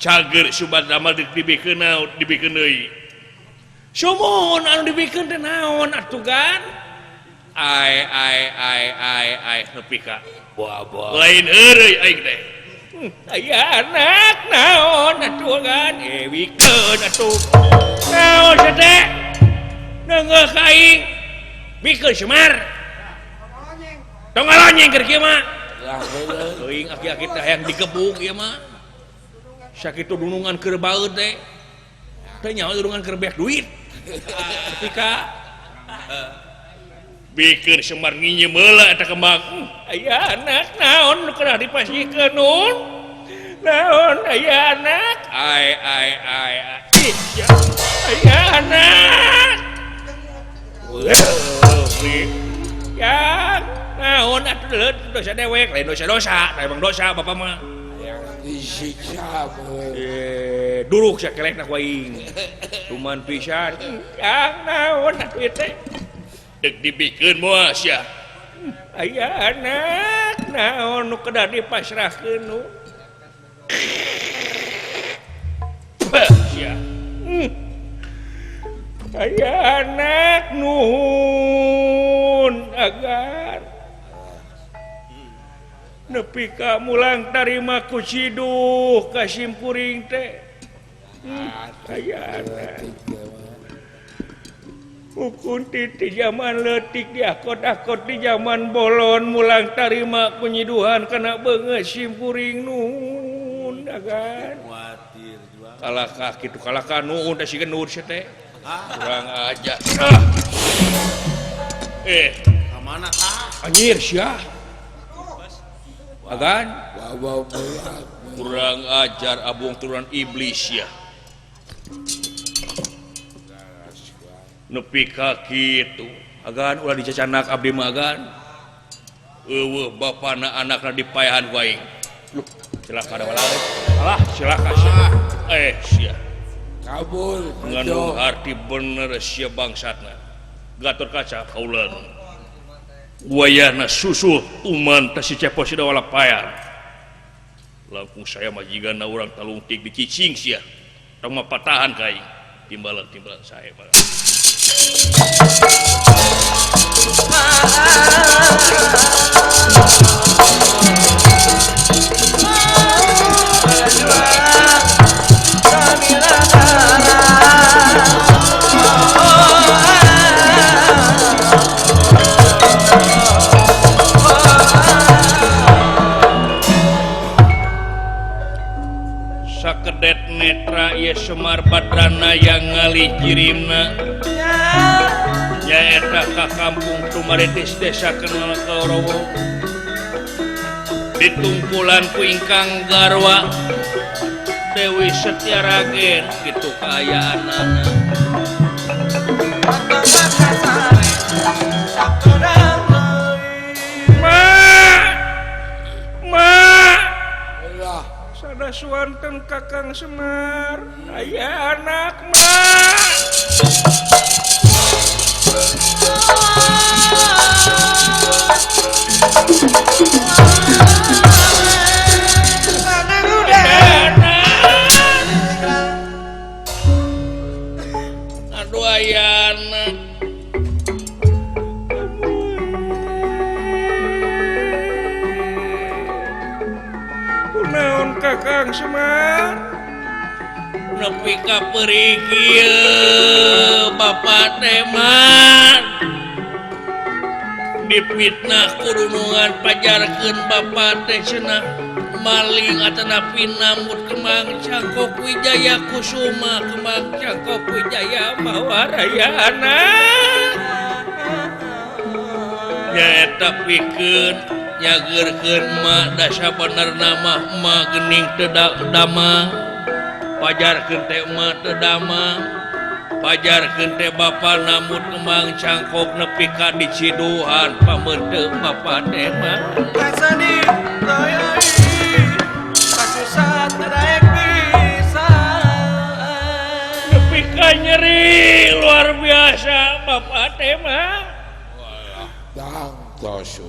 Cager Subadra mah dibikeun naon dibikeun deui. Sumuhun anu dibikeun teh naon atuh gan? Ai ai ai ai ai nepi ka buah-buah. Lain heureuy aing teh. Aya anak naon atuh gan? Bikeun atuh. Naon sia teh? Neungeuh ka aing. Bikeun Semar. Tong ngalonyeng keur kieu mah. Teuing aki-aki teh hayang digebuk ieu mah. Sakitu dunungan keur baeud teh. Teu nyaho dunungan keur beak duit. Nepi ka bikeun Semar nginjem heula eta kembang. Aya anak naon nu kedah dipasihkeun nun? Naon aya anak? Ai ai ai ai. Aya anak. Ya, naon atuh dosa dewek, lain dosa-dosa, emang dosa bapak mah. Disiksa. Duruk sia kelekna ku aing. Cuman pisan. Ya naon atuh ieu teh? Dek dibikeun moal sia. Aya anak naon nu kedah dipasrahkeun nu. Sia. Aya anak nuhun agar nepi ka mulang tarima ku ciduh ka simkuring teh. Aya anak. Ukunti di zaman leutik diakot-akot di zaman bolon mulang tarima kunyiduhan kana beungeut simkuring nuhun agan. Kalakah kitu kalakah nuhun teh si genur sia teh. Kurang aja. Ka mana ka? Anjir sia. Agan. Kurang ajar abung turunan iblis ya. Nepi ka kitu agan ulah dicacanak abdi mah agan. Eueuh bapana anakna dipaehan ku aing. Luh, celaka da walae. Alah, celaka sia. Sia. Kabur. Ngandung arti bener sia bangsatna. Gatot Kaca kaulan. Wayahna susuh uman teh si Cepos da wala paehan. Langkung saya majigana urang talungtik dicicing sia. Tong mah patahan ka aing. Timbalan-timbalan saya malah. Sakedet netra ieu Semar Badrana yang ngalih kirimna nyaeta ka kampung Tumaritis desa Kenal Kaorowo ditungkulan ku ingkang garwa Dewi Setiaragen kitu kaayaanana. Ma ma sada suanten Kakang Semar aya anak ma. Aduh aya anak. Kunaon Kakang Semar? Nepi ka peurih kieu Bapak teh mah. Dipitnah kurunungan pajarkeun Bapak teh cenah maling atanapi namut kemang cangkok Wijaya Kusuma kemang cangkok Wijaya Mawarayana. Nyaeta pikeun nyageurkeun ma dasa benerna mah ma geuning teu damang pajarkeun teh ma teu damang Pajarkeun teh bapa namut kembang cangkok nepi ka diciduhan pameuteuh bapa teh mah. Kasani toyoi kasusah teu daek bisa. Nepi ka nyeri luar biasa bapa teh mah.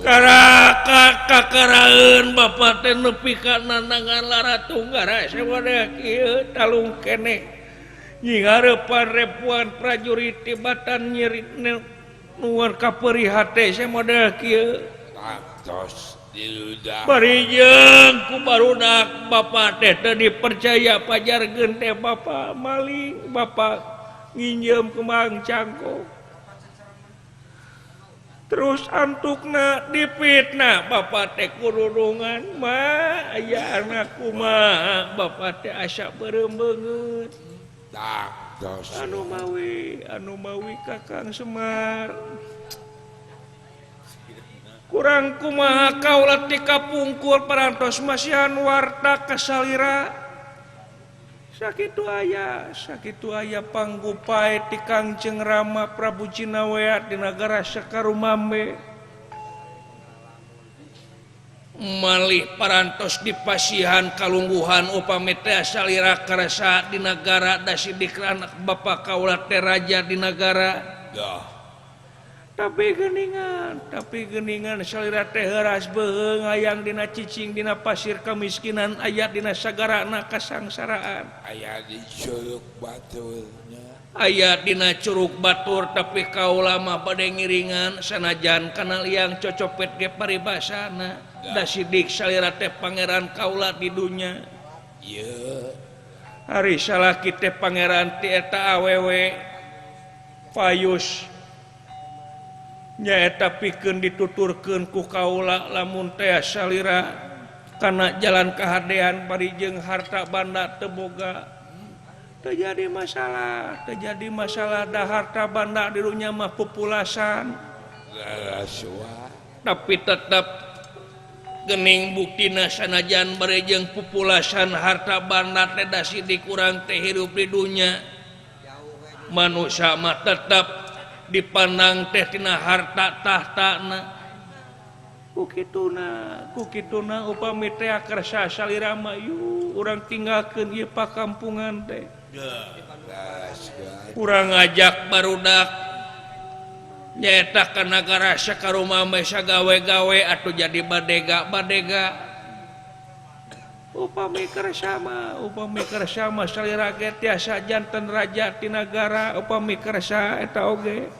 Karaka kakaraeun bapa teh nepi ka nandangan Laratunggara sawadeh kieu talung keneh. Nyingarepan repuan prajurit tibatan nyeri nuar kapeuri hate samodel kieu. Tos diludah. Bari jeung ku barudak bapa teh teu dipercaya pajarkeun teh bapa maling, bapa nginjeum kembang cangkok. Terus antukna dipitnah bapa teh kururungan mah aya anak kumaha bapa teh asa beureum beungeut. Anu mawi Kakang Semar kurang kumaha kaula ti kapungkur parantos masihan warta ka salira sakitu aya panggupae ti Kangjeng Rama Prabu Cinawea di nagara Sakarumambe malih parantos dipasihan kalungguhan upami teh salira karasa di nagara da sidik anak bapa kaula teh raja di nagara. Tapi geningan salira teh heuras beuheung hayang dina cicing dina pasir kemiskinan aya dina sagarana kasangsaraan aya di curug baturnya aya dina curug batur tapi kaula mah bade ngiringan sanajan kana liang cocopet ge paribasana da sidik salira teh pangeran kaula di dunya. Ieu ari salaki teh pangeran ti eta awewe payus nyaeta pikeun dituturkeun ku kaula lamun teh salira kana jalan kahadean bari jeung harta banda teu boga teu jadi masalah da harta banda di dunya mah pupulasan tapi tetep gening buktina sanajan bari jeung pupulasan harta banda teh da sidik urang teh hirup di dunya manusia mah tetep dipandang teh tina harta tahtana ku kituna upami teh kersa salira mah yu urang tinggalkeun ieu pakampungan teh urang ngajak barudak nyaeta ka nagara Sakarumambe sagawe-gawe atuh jadi badega-badega upami kersa mah salira ge tiasa janten raja ti nagara upami kersa eta oge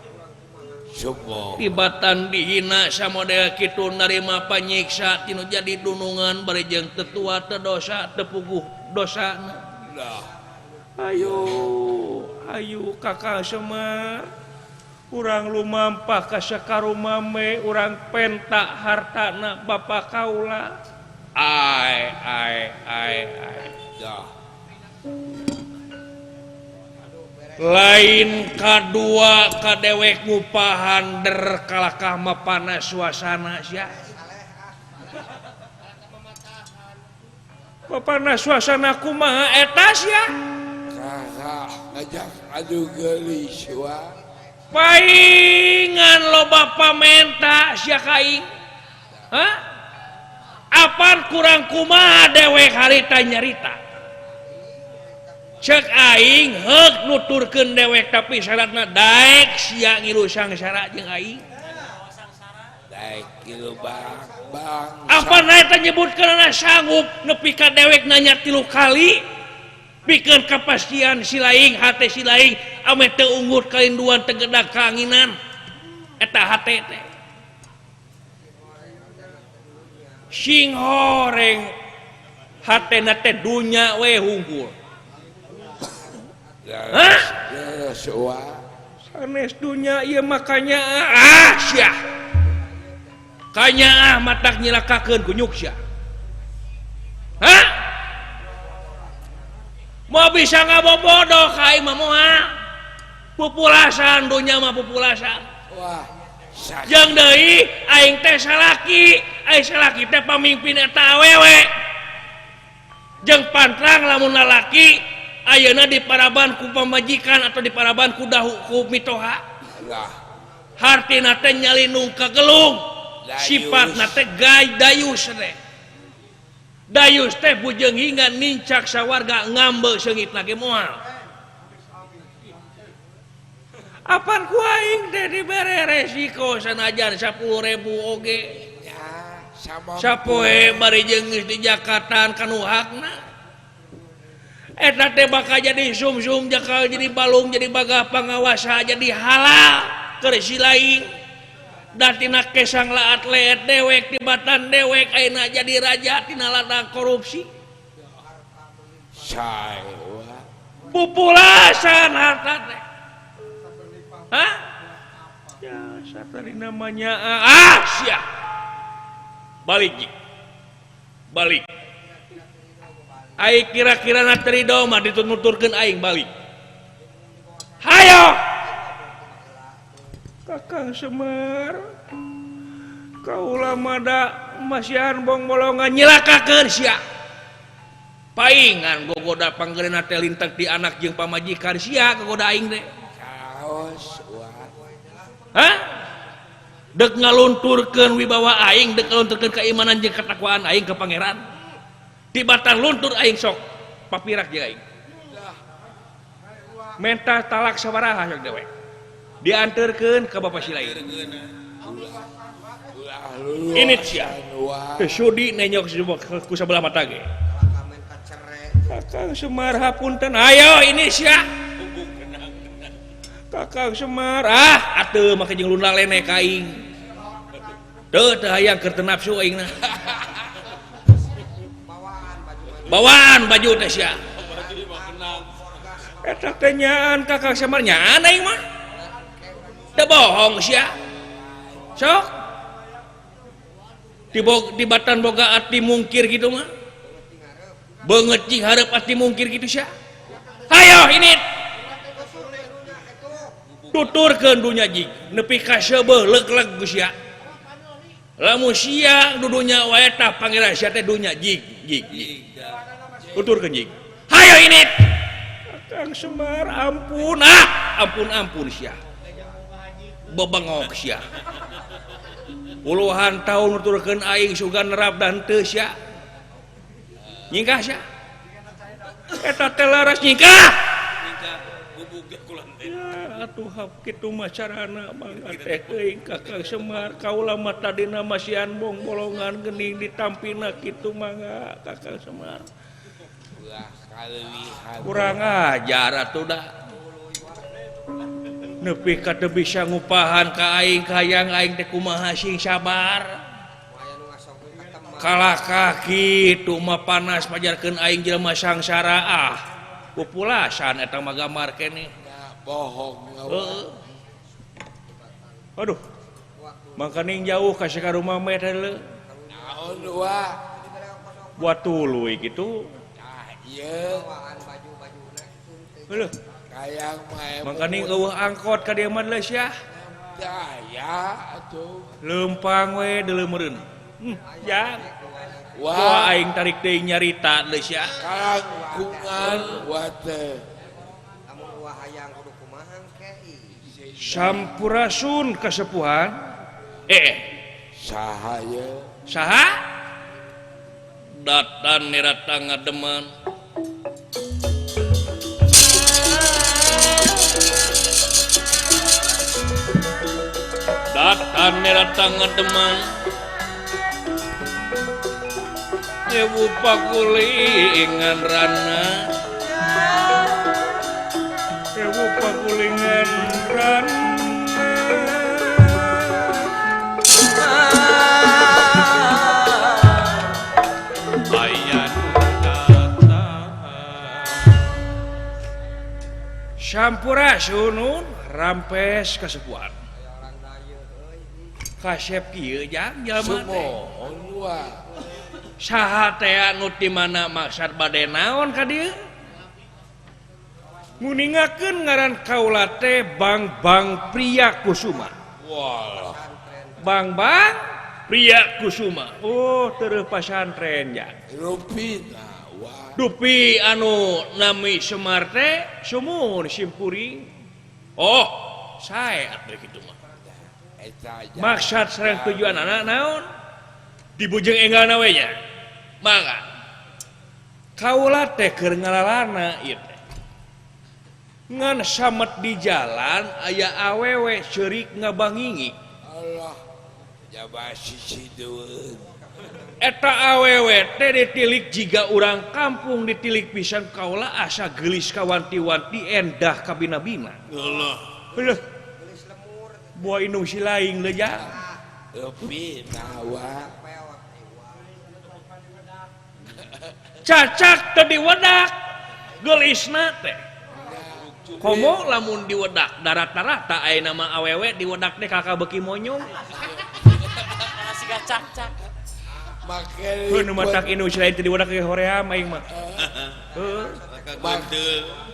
tibatan dihina samodel kitu narima panyiksa tinu jadi dunungan bari jeung teu tua teu dosa teu puguh dosana. Ayo Kakang Semar urang lumampah ka Sakarumambe urang penta hartana bapa kaula. Ai ai ai ai. Lain kadua kadewek ngupahan der kalakah mapana suasana sia. Mapana suasana kumaha eta sia? Kakak ngajak adu geulis wa. Paingan loba pamenta sia ka aing. Hah? Apan kurang kumaha dewek harita nyarita. Cek aing heuk nuturkeun dewek tapi syaratna daek sia ngilu sangsara jeung aing. Daek ngilu bang bang. Apan eta nyebutkeunana sanggup nepi ka dewek nanya 3 kali pikeun kapastian si laing hate si laing ame teu unggut kalinduan teu gedak kaanginan eta hate teh. Sing horeng hatena teh dunya we hungkul. Hah? Sanes dunya ieu makanya ah sia. Kanya ah matak nyilakakeun kunyuk sia. Hah? Mau bisa ngabobodoh ka aing mah moal. Pupulasan dunya mah pupulasan. Wah. Jeung deui aing teh salaki, aing salaki teh pamimpin eta awewe. Jeung pantrang lamun lalaki Ayeuna diparaban ku pamajikan atau diparaban ku dahu ku mitoha. Hartina teh nyalinung ka gelung. Sifatna teh gay dayus teh. Dayus teh bujeng hingga nincak sawarga ngambe seungitna ge moal. Apan ku aing teh dibere resiko sanajan 10.000 oge. Sapoe bari jeung geus di Jakartaan kanu hakna. Eta teh bakal jadi sumsum, bakal jadi balung, jadi bagah pangawasa, jadi halal keur si lain. Da tina kesang laat leet dewek tibatan dewek ayeuna jadi raja tina ladang korupsi. Pupulasan harta teh. Hah? Ya, tadi namanya ah sia. Balik jik. Balik. Aing kira-kira na terido mah dituturkeun aing balik. Hayo. Kakang Semar. Kaula mah da masihan bongbolongan nyilakakeun sia. Paingan gogoda panggeurena teh lintang ti anak jeung pamajikan sia gogoda aing teh. Kaos wah. Hah? Dek ngalunturkeun wibawa aing, dek ngalunturkeun keimanan jeung ketakwaan aing ke pangeran. Tibatan luntur aing sok papirak jeung aing. Menta talak sabaraha sok dewek. Dianterkeun ka bapa si lain. Ini sia. Teu sudi nenyok ku sabelah mata ge. Kakang Semar hapunten. Ayo ini sia. Kakang Semar ah atuh make jeung lunda lene ka aing. Teu teu hayang keur teu nafsu aing na. Bawaan baju teh sia. Eta teh nyaan Kakang Semar nyaan aing mah. Teu bohong sia. Sok. Di batan boga ati mungkir gitu mah. Beungeut cing hareup ati mungkir gitu sia. Hayo ini. Tuturkeun dunya jig nepi ka seubeuh leug-leug sia. Lamun sia dudunya wae tah pangeran sia teh dunya jig jig jig. Tuturkeun jig. Hayo ini. Kakang Semar ampun ah, ampun ampun sia. Bebengok sia. Puluhan tahun nuturkeun aing sugan nerap dan teu sia. Nyingkah sia. Eta teh laras nyingkah. Ya atuh kitu mah carana mangga teh teuing Kakang Semar kaula mah tadina masihan bongbolongan geuning ditampina kitu mangga Kakang Semar. Kurang ajar atuh da. Nepi ka teu bisa ngupahan ka aing hayang aing teh kumaha sing sabar. Kalakah kitu mah panas pajarkeun aing jelema sangsara ah. Pupulasan eta mah gambar keneh. Bohong. Aduh. Mangkaning jauh ka sakarumah mah teh leu. Naon wa? Buat tuluy kitu. Tah ieu. Heuh. Hayang mah mangkaning eueuh angkot ka dieu mah deuleu sia. Daya atuh. Leumpang we deuleu meureun. Jang. Wah aing tarik teuing nyarita deuleu sia. Kalangkungan wa teh. Sampurasun kasepuhan. Saha ye? Saha? Datan nirata ngademan. Datan nirata ngademan. Ewu pagulingan rana. Ewu pagulingan rana. Aya nu datang. Sampurasun rampes kasepuhan. Kasep kieu jang jelema teh. Saha teh anu ti mana maksad bade naon ka dieu? Nguningakeun ngaran kaula teh Bang Bang Priya Kusuma. Wah. Bang Bang Priya Kusuma. Oh, tereuh pasantren ya. Rupina wah. Dupi anu nami Semar teh sumuhun simkuring. Oh, sae atuh kitu mah. Maksud sareng tujuan anak naon? Dibujeng enggalna we nya. Mangga. Kaula teh keur ngalalana ieu teh. Ngan samet di jalan aya awewe ceurik ngabangingi. Allah jaba sisideun. Eta awewe teh ditilik jiga urang kampung ditilik pisan kaula asa geulis kawanti-wanti endah kabina-bina. Allah. Heuh. Buah indung si laing leuh jang. Leupi nawa. Cacak teu diwedak geulisna teh. Komo lamun diwedak darata-rata aya nama awewe diwedak teh kakak beuki monyong. Siga cacak. Heuh nu matak indung si lain teh diwedak ge hoream aing mah. Heuh.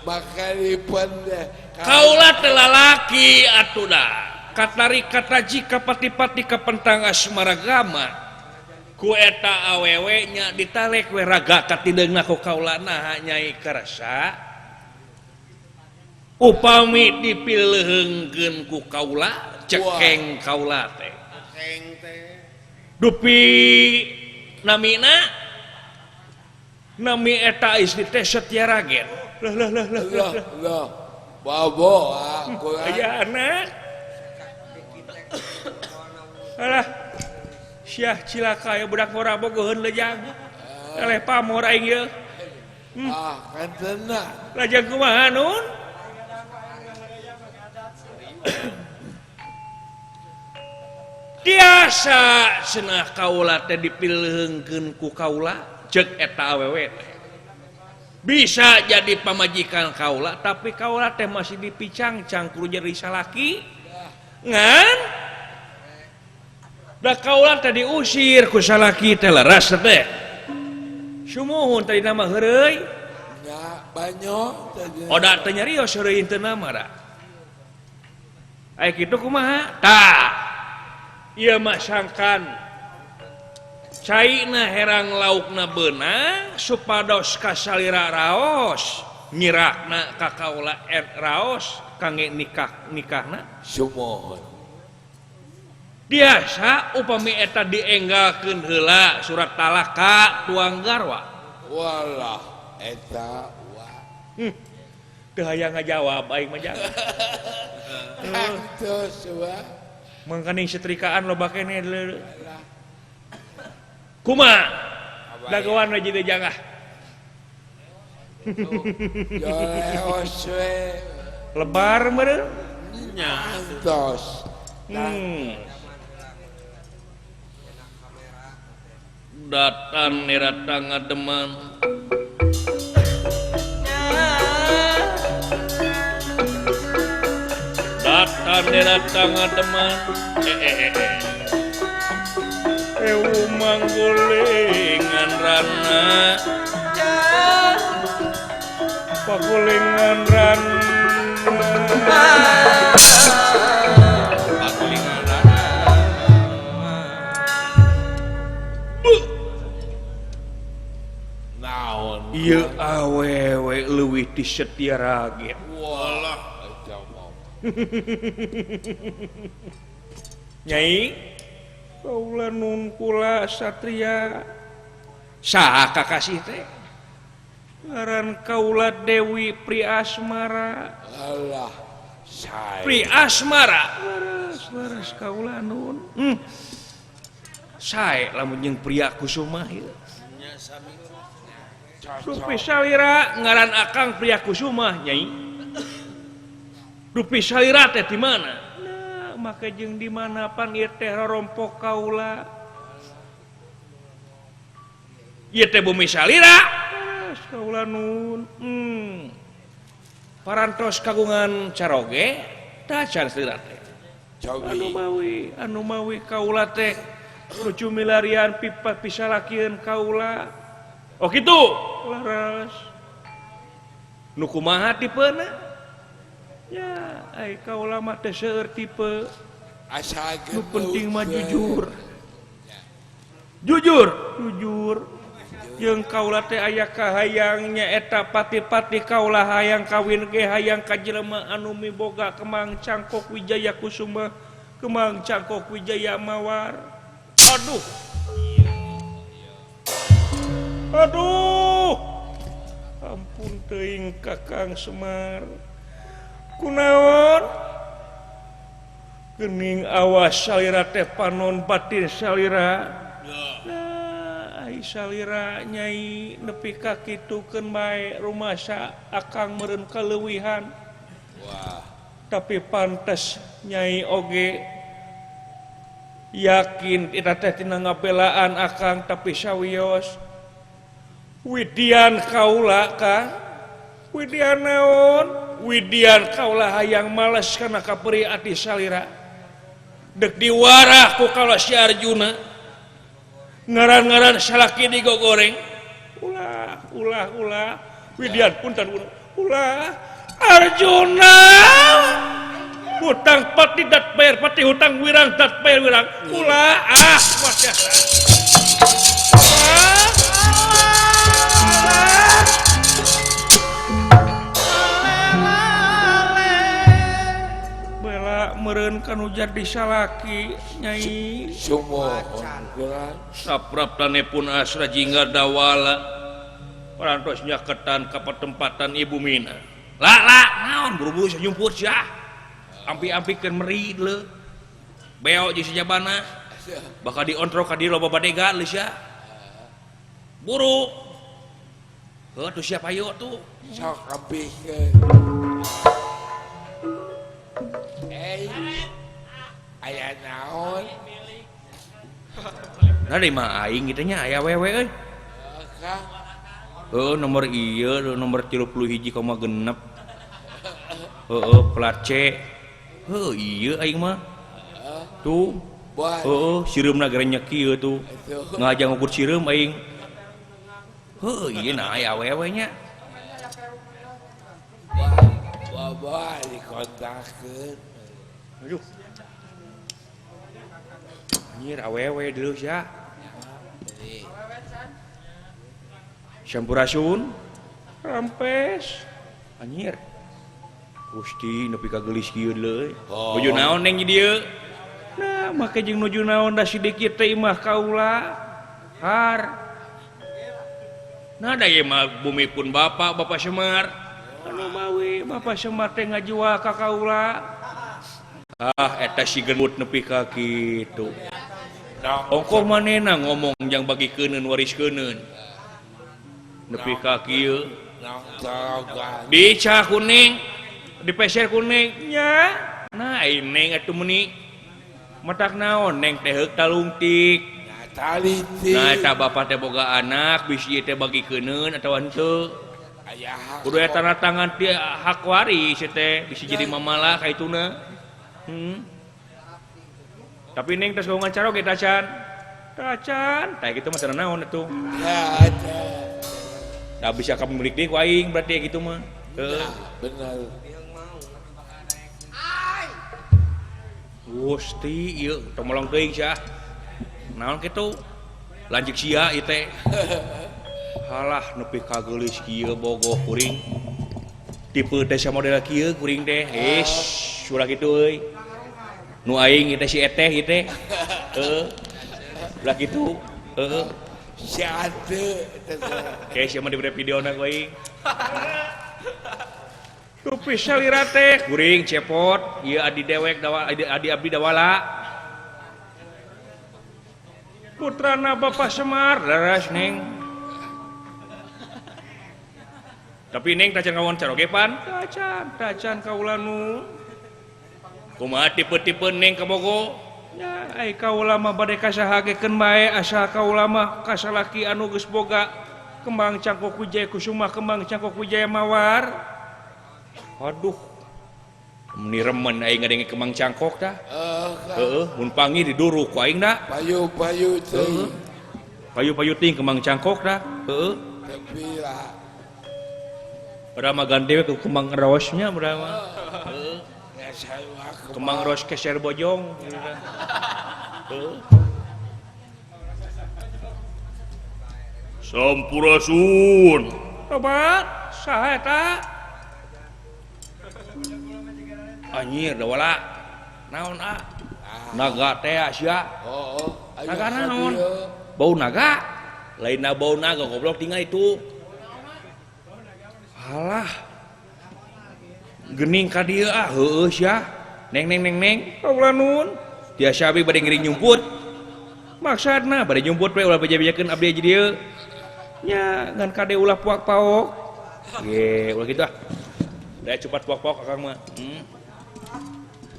Makalipun teh. Kaula teh lalaki atuh da. Katari kataji kapati-pati kapentang asmaragama. Ku eta awewe nya ditalek we raga katideungna ku kaula naha nyai karasa. Upami dipileuheungkeun ku kaula cekeng kaula teh. Cekeng teh. Dupi namina nami eta istri teh Setia Ragen. Lah lah lah lah lah. Babo aku aya anak. Alah. Syah cilaka ya budak ngora bogoheun lejang. Eleh pamor aing ieu. Ah, kantena. Lajang kumaha nun? Tiasa cenah kaula teh dipileuheungkeun ku kaula ceuk eta awewe teh. Bisa jadi pamajikan kaula tapi kaula teh masih dipicangcang kudu jadi salaki. Ngan da kaula teh diusir ku salaki teh leres teh. Sumuhun tadi nama heureuy. Nya banyo tadi. Oda teh nyarios heureuy teu nama da. Aya kitu kumaha? Tah. Ieu mah sangkan caina herang laukna beunang supados kasalira raos nyirakna ka kaula raos kangge nikah nikahna sumuhun. Biasa upami eta dienggalkeun heula surat talak ka tuang garwa. Walah eta wa. Teu hayang ngajawab aing mah jang. Kantos wa. Mangkaning setrikaan loba keneh deuleu. Kumaha? Dagoan we jadi jang ah. Joleos we. Lebar meureun? Nya. Kantos. Datan nirata ngademan. Datan nirata ngademan. Ewu manggulingan rana. Pagulingan rana. Pagulingan rana. Naon? Ieu awewe leuwih ti Setia Ragen. Walah eta mah. Nyai, kaula nun kula satria. Saha kakasih teh? Ngaran kaula Dewi Priasmara. Alah, sae. Priasmara. Leres, leres kaula nun. Sae lamun jeung pria Kusuma ieu. Dupi salira ngaran akang pria Kusuma nyai. Dupi salira teh di mana? Nah, make jeung di mana pan ieu teh rorompok kaula. Ieu teh bumi salira. Kaula nun. Parantos kagungan caroge tacan salira teh. Anu mawi kaula teh lucu milarian pipa pisalakieun kaula. Oh kitu. Laras. Nu kumaha tipena? Ya, ai kaula mah teh seueur tipe. Asa Nu penting mah jujur. Jujur, jujur. Jeung kaula teh aya kahayang nyaeta pati-pati kaula hayang kawin ge hayang ka jelema anu miboga Kemang Cangkok Wijaya Kusuma, Kemang Cangkok Wijaya Mawar. Aduh. Aduh. Ampun teuing Kakang Semar. Kunaon? Gening awas salira teh panon batin salira. Nah, ai salira nyai nepi ka kitukeun bae rumasa akang meureun kaleuwihan. Wah. Tapi pantes nyai oge yakin eta teh tina ngabelaan akang tapi sawios widian kaula Kang. Widian naon? Widian kaula hayang males kana kaperi ati salira. Dek diwarah ku kaula si Arjuna. Ngaran-ngaran salaki digogoreng. Ulah, ulah, ulah. Widian punten ulah. Arjuna. Hutang pati dat bayar pati hutang wirang dat bayar wirang. Ulah ah wajah. Bela meureun kanu jadi salaki nyai. Sumohon sapraptane pun asra jingga dawala parantos nyaketan ka patempatan Ibu Mina. La la naon buru-buru nyumput sia. Ampi-ampikeun meri leu. Beo jeung sajabana. Bakal diontrok ka dieu loba badega leu sia. Buru. Heuh tuh siapa ayo tuh. Sok ampikeun. Eh. Aya naon? Nah di mah aing kitu nya aya wewe euy. Heuh nomor ieu nomor 31,6. Heuh plat C. Heuh ieu aing mah. Tuh. Heuh sireumna gerenyek kieu tuh. Ngajak ngukur sireum aing. Heuh ieu nah aya awewe nya. Wah, dikontakeun. Aduh. Anjir awewe deuleu sia. Sampurasun. Rampes. Anjir. Gusti nepi ka geulis kieu deui. Nuju naon neng di dieu? Nah, make jeung nuju naon da sidikit teh imah kaula. Har. Nah, da ieu mah bumi pun bapak, Bapak Semar. Anu mawi Bapak Semar teh ngajual ka kaula. Ah, eta si gendut nepi ka kitu. Ongkoh manehna ngomong jang bagi keuneun waris keuneun. Nepi ka kieu. Dica kuning, dipeser kuning nya. Nah, ai neng atuh meuni matak naon neng teh heuk talungtik. Nah, eta bapak teh boga anak bisi ieu teh bagi keuneun atawa henteu. Kudu eta tanda tangan ti hak waris teh bisi jadi mamalah ka ituna. Tapi neng tos gaungan caroge tacan. Tacan, tah kitu mah teu naon atuh. Da bisa ka milik deui ku aing berarti kitu mah. Heeh. Bener. Gusti ieu tong molong teuing sia. Naon kitu? Lanjut sia ieu teh. Halah nepi ka geulis kieu bogoh kuring. Tipe teh model kieu kuring teh. Ish, ulah kitu euy. Nu aing ieu teh si eteh ieu teh. Heeh. Ulah kitu. Heeh. Si ate teh. Kayak sia mah dibere videona ku aing. Rupi salira teh kuring cepot ieu adi dewek dawa adi abdi dawala. Putrana Bapak Semar leres neng. Tapi neng tacan kawan caroge pan? Tacan, tacan kaula nu. Kumaha tipe-tipe neng kabogo? Ya, ai kaula mah bade kasahagekeun bae asa kaula mah kasalaki anu geus boga Kembang Cangkok Wijaya Kusuma, Kembang Cangkok Wijaya Mawar. Aduh. Meni remen aing ngadenge Kembang Cangkok tah. Heeh, mun panggih diduru ku aing da. Payu-payu teuing. Payu-payu ting Kembang Cangkok tah. Heeh. Tapi lah. Berama ganti we ku Kembang Rosnya berama. Heeh. Kembang Ros keser bojong. Heeh. Sampurasun. Tobat saha eta? Anjir da wala. Naon ah? Naga teh sia. Oh, naga naon? Bau naga? Lainna bau naga goblok tinggal itu. Alah. Gening ka dieu ah heueuh sia. Neng neng neng neng. Kaula nuhun. Tiasa abi bade ngiring nyumput. Maksudna bade nyumput we ulah beja-bejakeun abdi aja dieu. Nya ngan kade ulah puak-paok. Ye, ulah kitu ah. Da cepat puak-paok akang mah.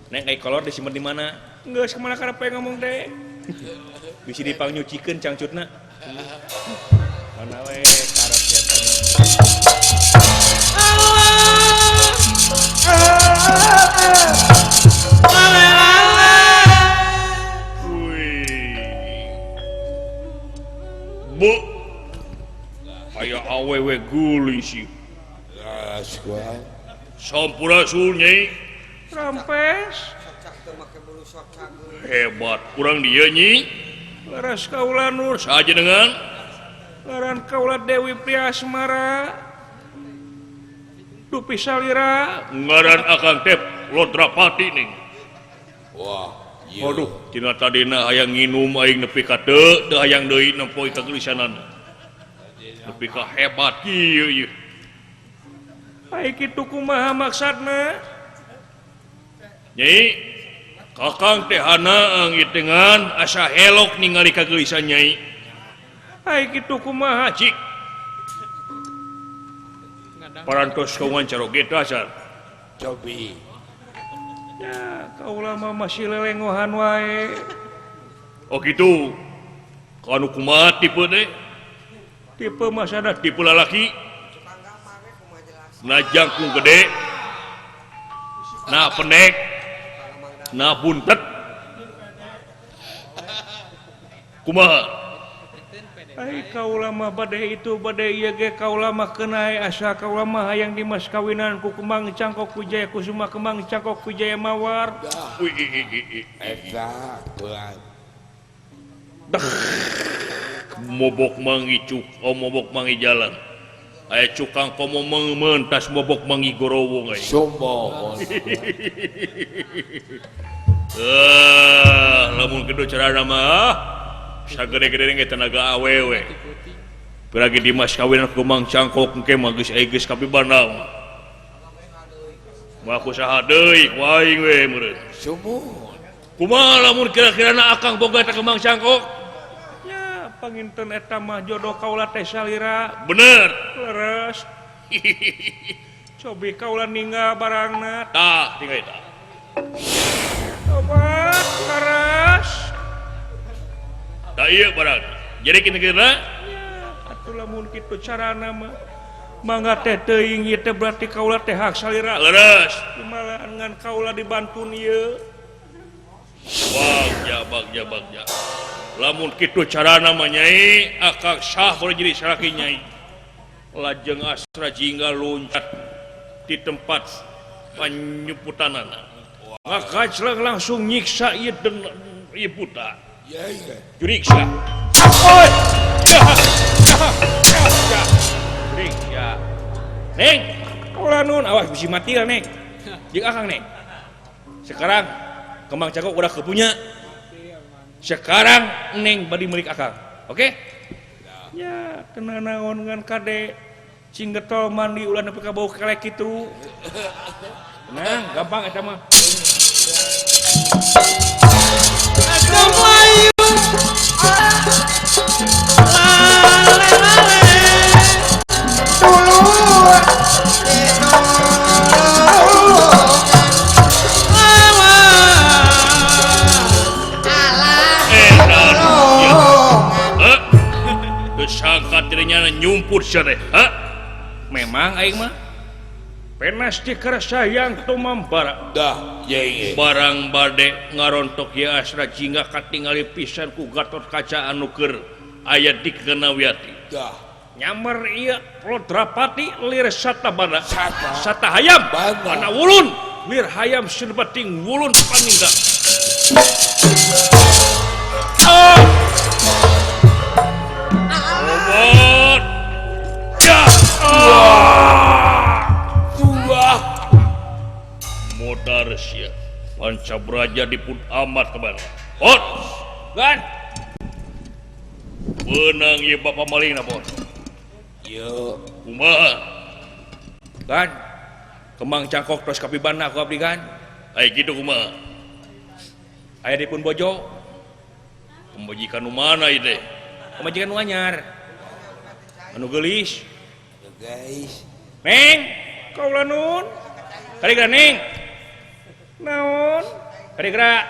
Neng ai kolor disimpen di mana? Geus kumaha karepe ngomong teh. Bisi dipangnyucikeun cangcutna. Mana we karep setan. Wih. Bu. Aya awewe geulis sih. Sampurasun Nyai. Rampes. Hebat kurang dia Nyi. Laras kaula nur saja dengan laran kaula Dewi Priasmara. Dupi salira ngaran akang teh Lodrapati ning. Wah, iya. Waduh, tina tadina hayang nginum aing nepi ka teu, teu hayang deui nempo ka geulisanana. Nepi ka hebat kieu ieu. Ai kitu kumaha maksudna? Nyai, kakang teh hanaang ieu dengan asa helok ningali kageulisan Nyai. Ai kitu kumaha cik? Parantos kawan caroge dasar. Cobi. Ya, kaula mah masih lelengohan wae. Oh kitu. Kanu kumaha tipe teh? Tipe masana tipe lalaki. Na jangkung gede. Na pendek. Na buntet. Kumaha? Ai kaula mah bade itu bade ieu ge kaula mah keunai asa kaula mah hayang dimas kawinan ku Kembang Cangkok Wijaya Kusuma Kembang Cangkok Wijaya Mawar. Eta kurang. Mobok mangi cuk, oh mobok mangi jalan. Aya cukang komo mentas mobok mangi gorowong ai. Sombong. Lamun kitu carana mah sagede-gede ge tenaga awewe. Piragi Dimas kawinan Kembang Cangkok engke mah geus ai geus kapibana mah. Mah ku saha deui ku aing we meureun. Sumuhun. Kumaha lamun kira-kirana akang boga eta Kembang Cangkok? Nya panginten eta mah jodoh kaula teh salira. Bener. Leres. Cobi kaula ninggal barangna. Tah tinggal eta. Tobat leres. Tak iya barang. Jadi kira-kira atuh lamun kitu carana mah mangga teh teuing ieu teh berarti kaula teh hak salira. Leres. Kumaha ngan kaula dibantun ieu. Bagja bagja bagja. Lamun kitu carana mah Nyai, akang sah boleh jadi salaki Nyai. Lajeng Asra Jingga loncat di tempat panyumputanana. Ngakacleng langsung nyiksa ieu ieu buta. Juriksa. Oi. Juriksa. Neng, ulah nun awas bisi mati lah neng. Jeung akang neng. Sekarang Kembang Cangkok udah kepunya. Sekarang neng badi milik akang. Oke? Ya, kena naon ngan kade cing getol mandi ulah nepi ka bau kelek kitu. Tenang, gampang eta mah. Dirinya nyumput sia teh. Memang aing mah penas di sayang tumambara. Dah, ye. Barang bade ngarontok ye Asra Jingga katingali pisan ku Gatot Kaca anu keur aya di Kenawiati. Dah. Nyamer ieu Lodrapati lir satabana. Sata hayam kana wulun, lir hayam sinebating wulun paningga. Oh! Panca Braja dipun amat kabar. Hot. Gan. Benang ieu bapa malingna bos. Yo. Kumaha? Gan. Kembang cangkok tos kapibana ku abdi gan. Ai kitu kumaha? Aya dipun bojo. Pemajikan nu mana ieu teh? Pemajikan nu anyar. Anu geulis. Guys. Neng, kaula nun. Kali Neng. Naon? Kali-kira.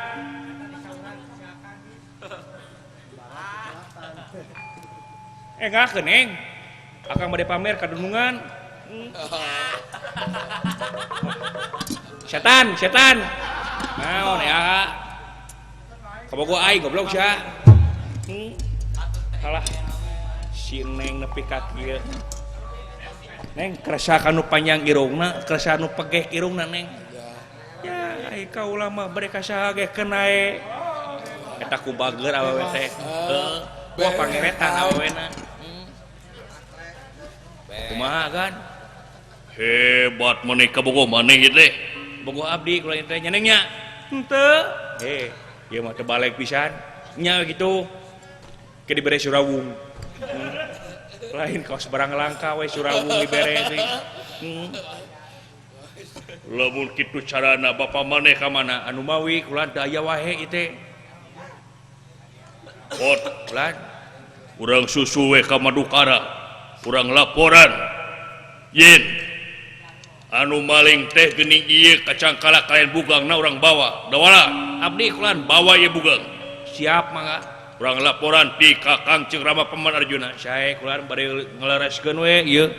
Ngakeun Neng. Akang bade pamer ka dunungan. Setan, setan. Naon ya? Kabogo aing goblok sia. Halah. Si Neng nepi ka kieu. Neng kerasa kanu panjang irungna, kerasa nu pegeh irungna Neng. Ya, ai kaula mah bade ka saha ge kenae. Eta ku bager awewe teh. Heeh. Wah pangeretan awewena. Kumaha kan? Hebat maneh kabogoh maneh ieu teh. Bogoh abdi kula teh nya Neng nya. Henteu. Eh, ieu mah teu balik pisan. Nya kitu. Ke dibere surawung. Lain kaos barang langka we surawung dibere teh. Lamun kitu carana bapa maneh ka mana? Anu mawi kula daya wae ieu teh. Ot, lan. Urang susu we ka Madukara. Urang laporan. Yen anu maling teh geuning ieu kacangkala kalian bugangna urang bawa. Dawala, abdi kulan bawa ieu bugang. Siap mangga. Urang laporan ti Kakang Ceung Rama Paman Arjuna. Sae kulan bade ngalereskeun we ieu.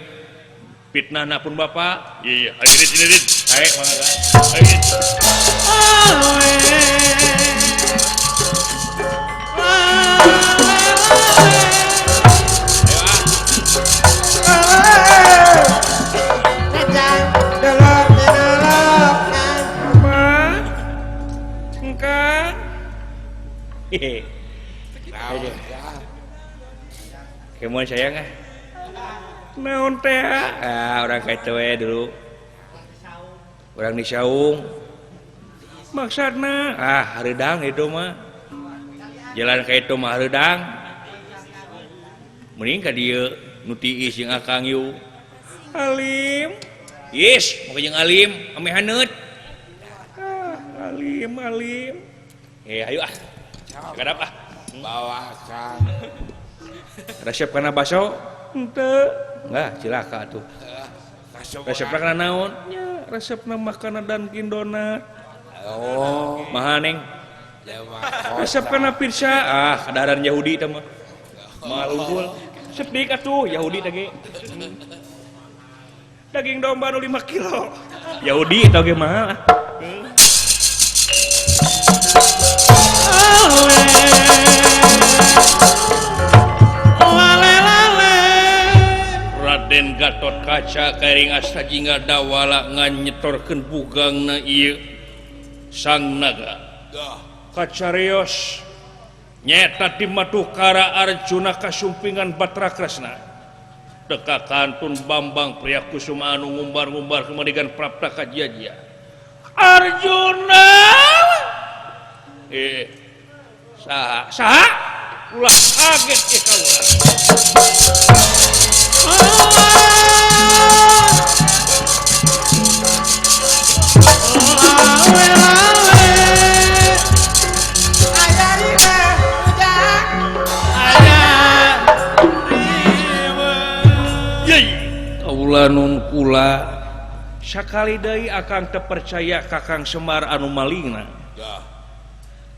Fitnahna pun bapa. Iya, ayo dit ini dit. Sae mangga. Ayo dit. Hehe. Kemoan sayang ah. Naon teh? Ah, urang ka teh we dulu. Urang di saung. Maksudna ah hareudang itu mah. Jalan ka itu mah hareudang. Mending ka dieu nu tiis jeung Akang yu. Alim. Yes, moga jeung Alim ame haneut. Ah, Alim, Alim. Eh, ayo ah. Kadap ah. Bawa Kang. Resep kana baso? Henteu. Enggak, cilaka atuh. Resepna kana naon? Nya, resepna mah kana Dunkin Donat. Oh, maha Neng. Resep kana pizza. Ah, kadaran Yahudi teh mah. Mahal unggul. Sedik atuh Yahudi teh ge. Daging domba nu 5 kilo. Yahudi teh ge mahal ah. Raden Gatot Kaca kairing Astajingga Dawala ngan nyetorkeun bugangna ieu Sang Naga. Kacarios nyeta di Madukara Arjuna kasumpingan Batra Kresna. Deka kantun Bambang Priya Kusuma anu ngumbar-ngumbar kemadigan prapta kajia-jia. Arjuna saha saha ulah kaget ieu kaula. Kaula nun kula sakali deui akang teu percaya Kakang Semar anu malingna.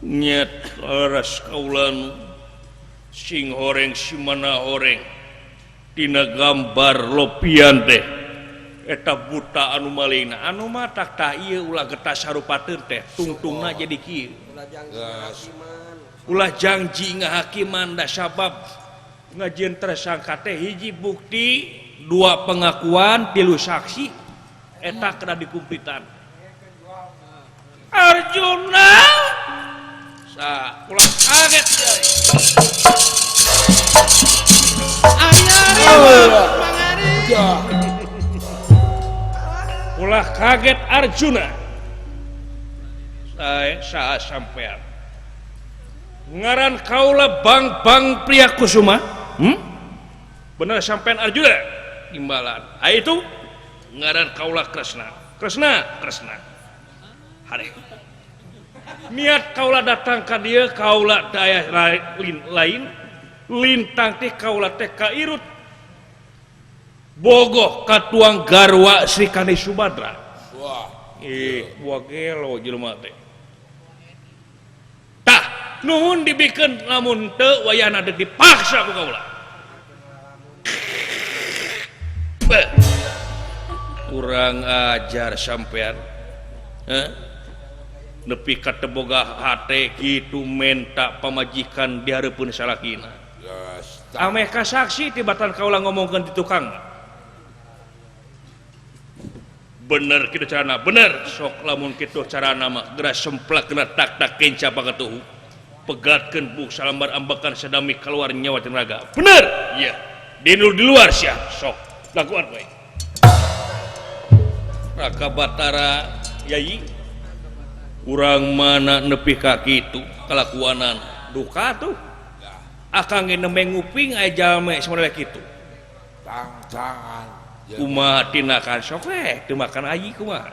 Nyet leres kaula nu sing horeng simana horeng dina gambar lopian teh eta buta anu malingna anu matak tah ieu ulah getas sarupateun teh tungtungna jadi kieu ulah janji ngahakiman da sabab ngajieun tersangka teh hiji bukti dua pengakuan tilu saksi eta kena dikumplitan Arjuna sa ulah kaget ulah kaget Arjuna Saha sampean ngaran kaula Bang-bang Pria Kusuma. Bener sampean Arjuna imbalan. Ah itu ngaran kaula Kresna. Kresna, Kresna. Hade. Niat kaula datang ka dieu kaula daya lain lintang teh kaula teh ka irut bogoh ka tuang garwa Sri Kandi Subadra. Wah, ih, wah gelo jelema teh. Tah, nuhun dibikeun lamun teu wayahna deuk dipaksa ku kaula. Kurang ajar sampean. Nepi ka teu boga hate kitu menta pamajikan di hareupeun salakina. Ameh kasaksi tibatan kaula ngomongkeun di tukang. Bener kitu carana, bener. Sok lamun kitu carana mah geura semplak geura tak-tak kenca pangatuhu. Pegatkeun buk salambar ambekan sadami keluar nyawa tenaga. Bener. Iya. Dinul di luar sia. Sok lakuan we. Raka Batara Yai urang mana nepi ka kitu kalakuanan duka tuh akang ge nembe nguping aya jalma samodeleh kitu tangtangan kumaha tinakan sok we teu makan ayi kumaha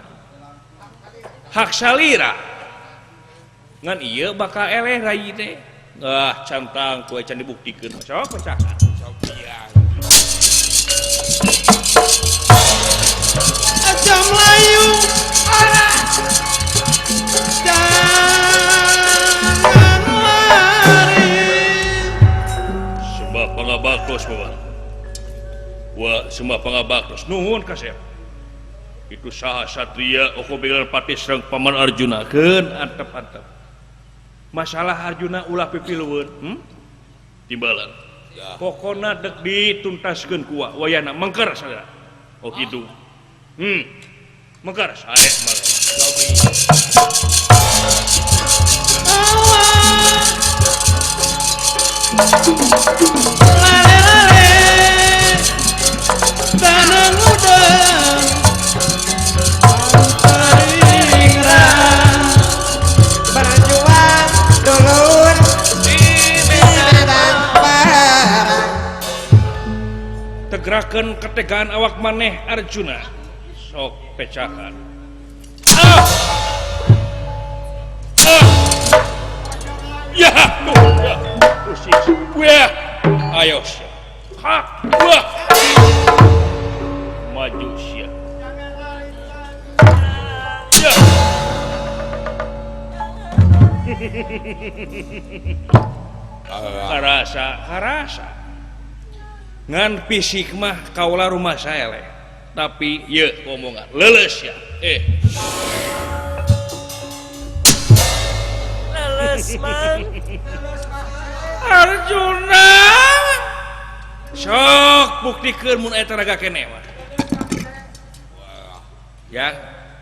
hak salira ngan ieu bakal eleh rayi teh ah cantang ku can dibuktikeun sok pecahan aja Melayu jangan lari sembah pangabaktos bawa wah sembah pangabaktos nuhun kasep itu saha satria oko begal pati sareng paman Arjuna keun antep-antep masalah Arjuna ulah pipilueun timbalan pokona dek dituntaskeun ku wayahna mengker sadaya oh kitu mengker sae malah lale lale tanang udang berjuang dulur di medan perang tegerakeun ketegaan awak maneh Arjuna sok pecahan ya wah ayo sia ha wah maju sia ya karasa karasa ngan fisik mah kaula rumah saya leh tapi ye omongan leuleus ya leles mang Arjuna sok buktikeun mun aya taraga keneh mah ya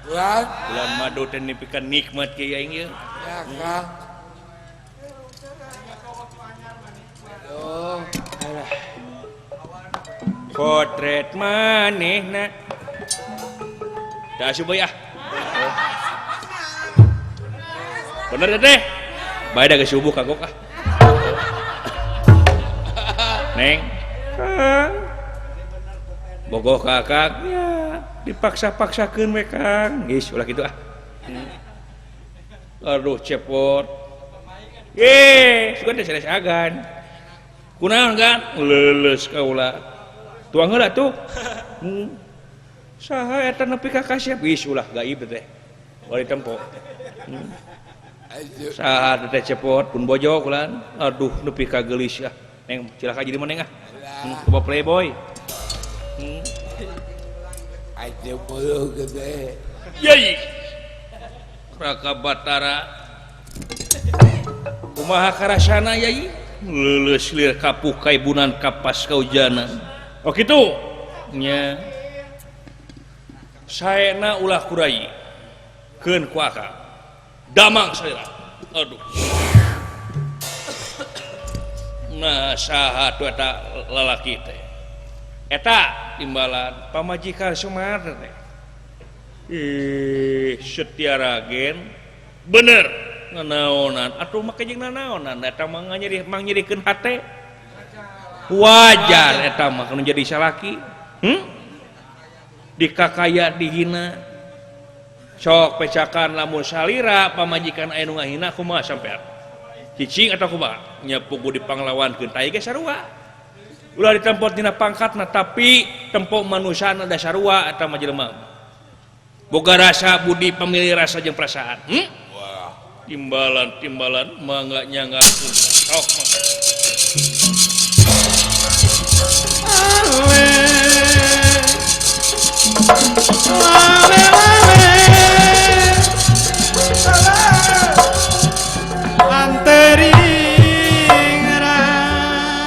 bulan bulan madu teh nepikeun nikmat kieu aing ieu ya Kang aduh alah potret manehna da asup ah bener teh bae da geus subuh kagok ah neng Kang bogoh ka akang ya dipaksa-paksakeun we Kang geus ulah kitu ah aduh cepot sugan teh sanes agan kunaon kan leuleus kaula tuang heula tuh saha eta nepi ka kasep geus ulah gaib teh bari tempo saha teh cepot pun bojo kulan aduh nepi ka geulis ah neng cilaka jadi maneng ah coba playboy aja bulu gede yai Raka Batara kumaha karasana yai leuleus lir kapuh kaibunan kapas kaujanan oh kitu nya saena ulah kurai keun ku akang damang saira aduh nah saha tuh eta lalaki teh eta timbalan pamajikan Semar teh ih Setia Ragen Bener nanaonan atuh make jeung nanaonan eta mah nyeri mangnyerikeun hate. Wajar eta mah nu jadi salaki. Dikakaya dihina. Sok pecakan lamun salira pamajikan aya nu ngahina kumaha sampean? Cicing atau kumaha? Nya pugu dipanglawankeun tai ge sarua. Ulah ditempot dina pangkatna tapi tempo manusana da sarua eta mah jelema. Boga rasa budi pamilih rasa jeung perasaan. Wah, timbalan-timbalan mangga nyanggakeun. Sok mangga. Ale. Ale ale.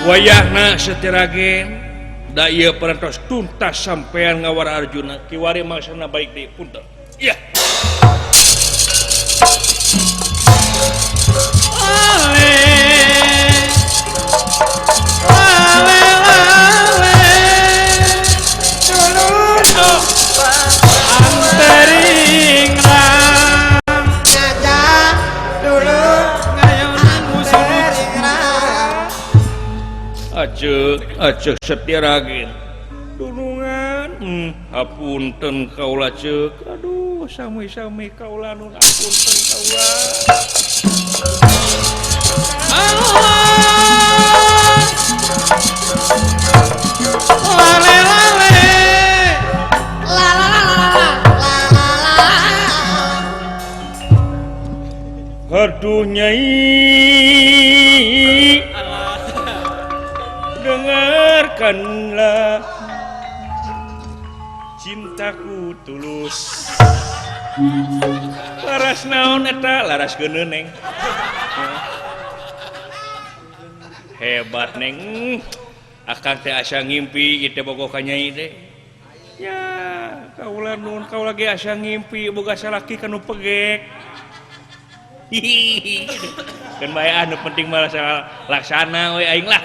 Wayahna setiragen da ieu parantos tuntas sampean ngawara Arjuna kiwari maksana baik deui punten. Iya. Ale. Ale ale. Antering ram. Ngaja dulu ngayonan musuh. Acek, acek setiragen dunungan hapunten kaula ceuk aduh sami-sami kaula nun hapunten kaula Allah lale lale la la la la la la. Aduh nyai dengarkanlah cintaku tulus. Laras naon eta? Laras geuneu neng. Hebat neng. Akang teh asa ngimpi ieu teh bogoh ka nyai teh. Ya, kaula nuhun kaula ge asa ngimpi boga salaki kanu pegek. Hihihi. Kan bae anu penting mah laksana we aing lah.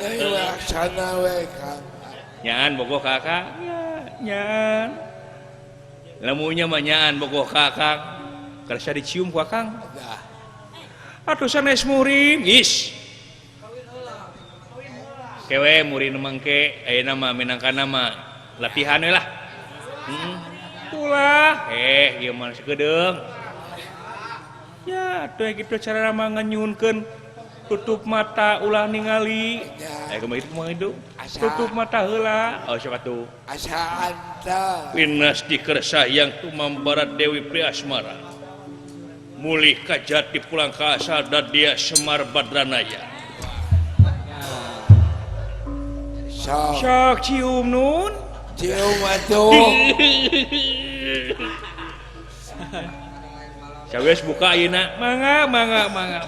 Laksana we Kang. Nyaan bogoh ka Akang. Nyaan. Lamunya mah nyaan bogoh ka Akang. Karsa dicium ku Akang. Atuh sanes murim. Is. Kewe murim mangke ayeuna mah minangkana mah latihan we lah. Heeh. Ulah, ieu mah sakedeung. Ya, atuh kitu cara mah nganyuhunkeun tutup mata ulah ningali. Kumaha itu mah itu? Tutup mata heula. Oh, siapa tuh? Asa anta. Winas dikersa yang tumambarat Dewi Priasmara. Mulih ka jati pulang ka asal dan dia Semar Badranaya. Sok. Sok cium nun. Cium atuh. Cawes buka ayeuna. Mangga, mangga, mangga.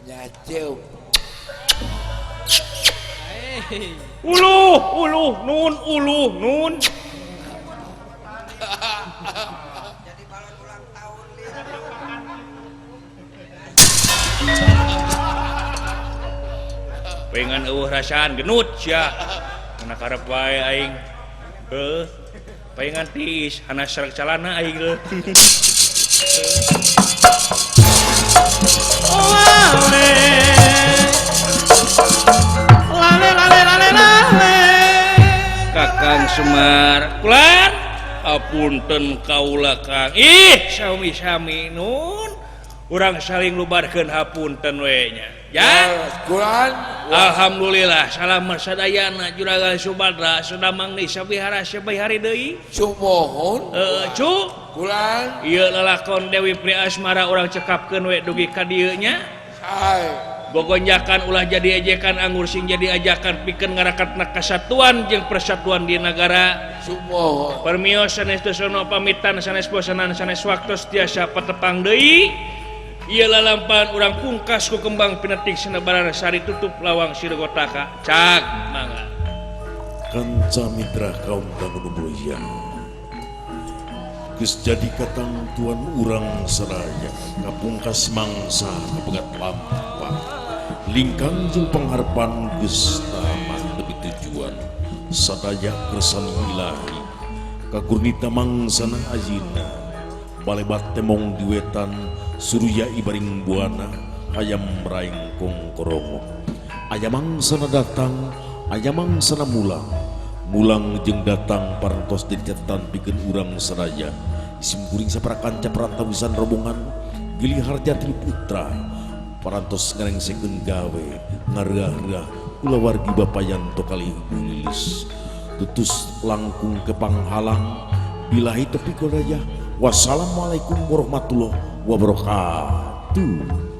Nya cium. Uluh, uluh, nun, uluh, nun. Jadi balon ulang tahun Pengen eueuh rasaan genut sia. Kana karep wae aing. Heuh. Pengen tiis hana sareng calana aing leuh. Lale lale lale lale lale. Kakang Semar kulan apunten kaula Kang. Ih sami-sami nun. Urang saling lubarkeun hapunten we nya. Ya. Kulan. Alhamdulillah salamet sadayana Juragan Subadra sedamang di sabihara sabihari deui. Sumohon. Heeh, cu. Kulan. Ieu lalakon Dewi Priasmara urang cekapkeun we dugi ka dieu nya. Sae. Gogonjakan ulah jadi ejekan anggur sing jadi ajakan pikeun ngarakatna kasatuan jeung persatuan di nagara. Sumohon. Permios sanes sono pamitan sanes bosanan sanes waktos tiasa patepang deui. Ieu lalampahan urang pungkas ku kembang pinetik sinebaran sari tutup lawang sirgotaka. Cak mangga. Kanca mitra kaum kanu mulya. Geus jadi katangtuan urang saraya kapungkas mangsa kapegat lampah. Lingkang jeung pangharpan geus tamat nepi tujuan. Sadaya kersan ilahi kagurnita mangsana ajina. Balebat temong di wetan Surya ibaring buana hayam raing kongkorongo. Aya mangsana datang, aya mangsana mulang. Mulang jeung datang parantos jadi catatan pikeun urang sadaya. Isim kuring sapara kanca perantawisan rombongan Gili Harja Tri Putra parantos ngarengsekeun gawe ngareah-reah kulawargi Bapak Yanto kalih Ibu Lilis. Tutus langkung ke panghalang billahi taufiq wal hidayah. Wassalamualaikum warahmatullahi wabarakatuh.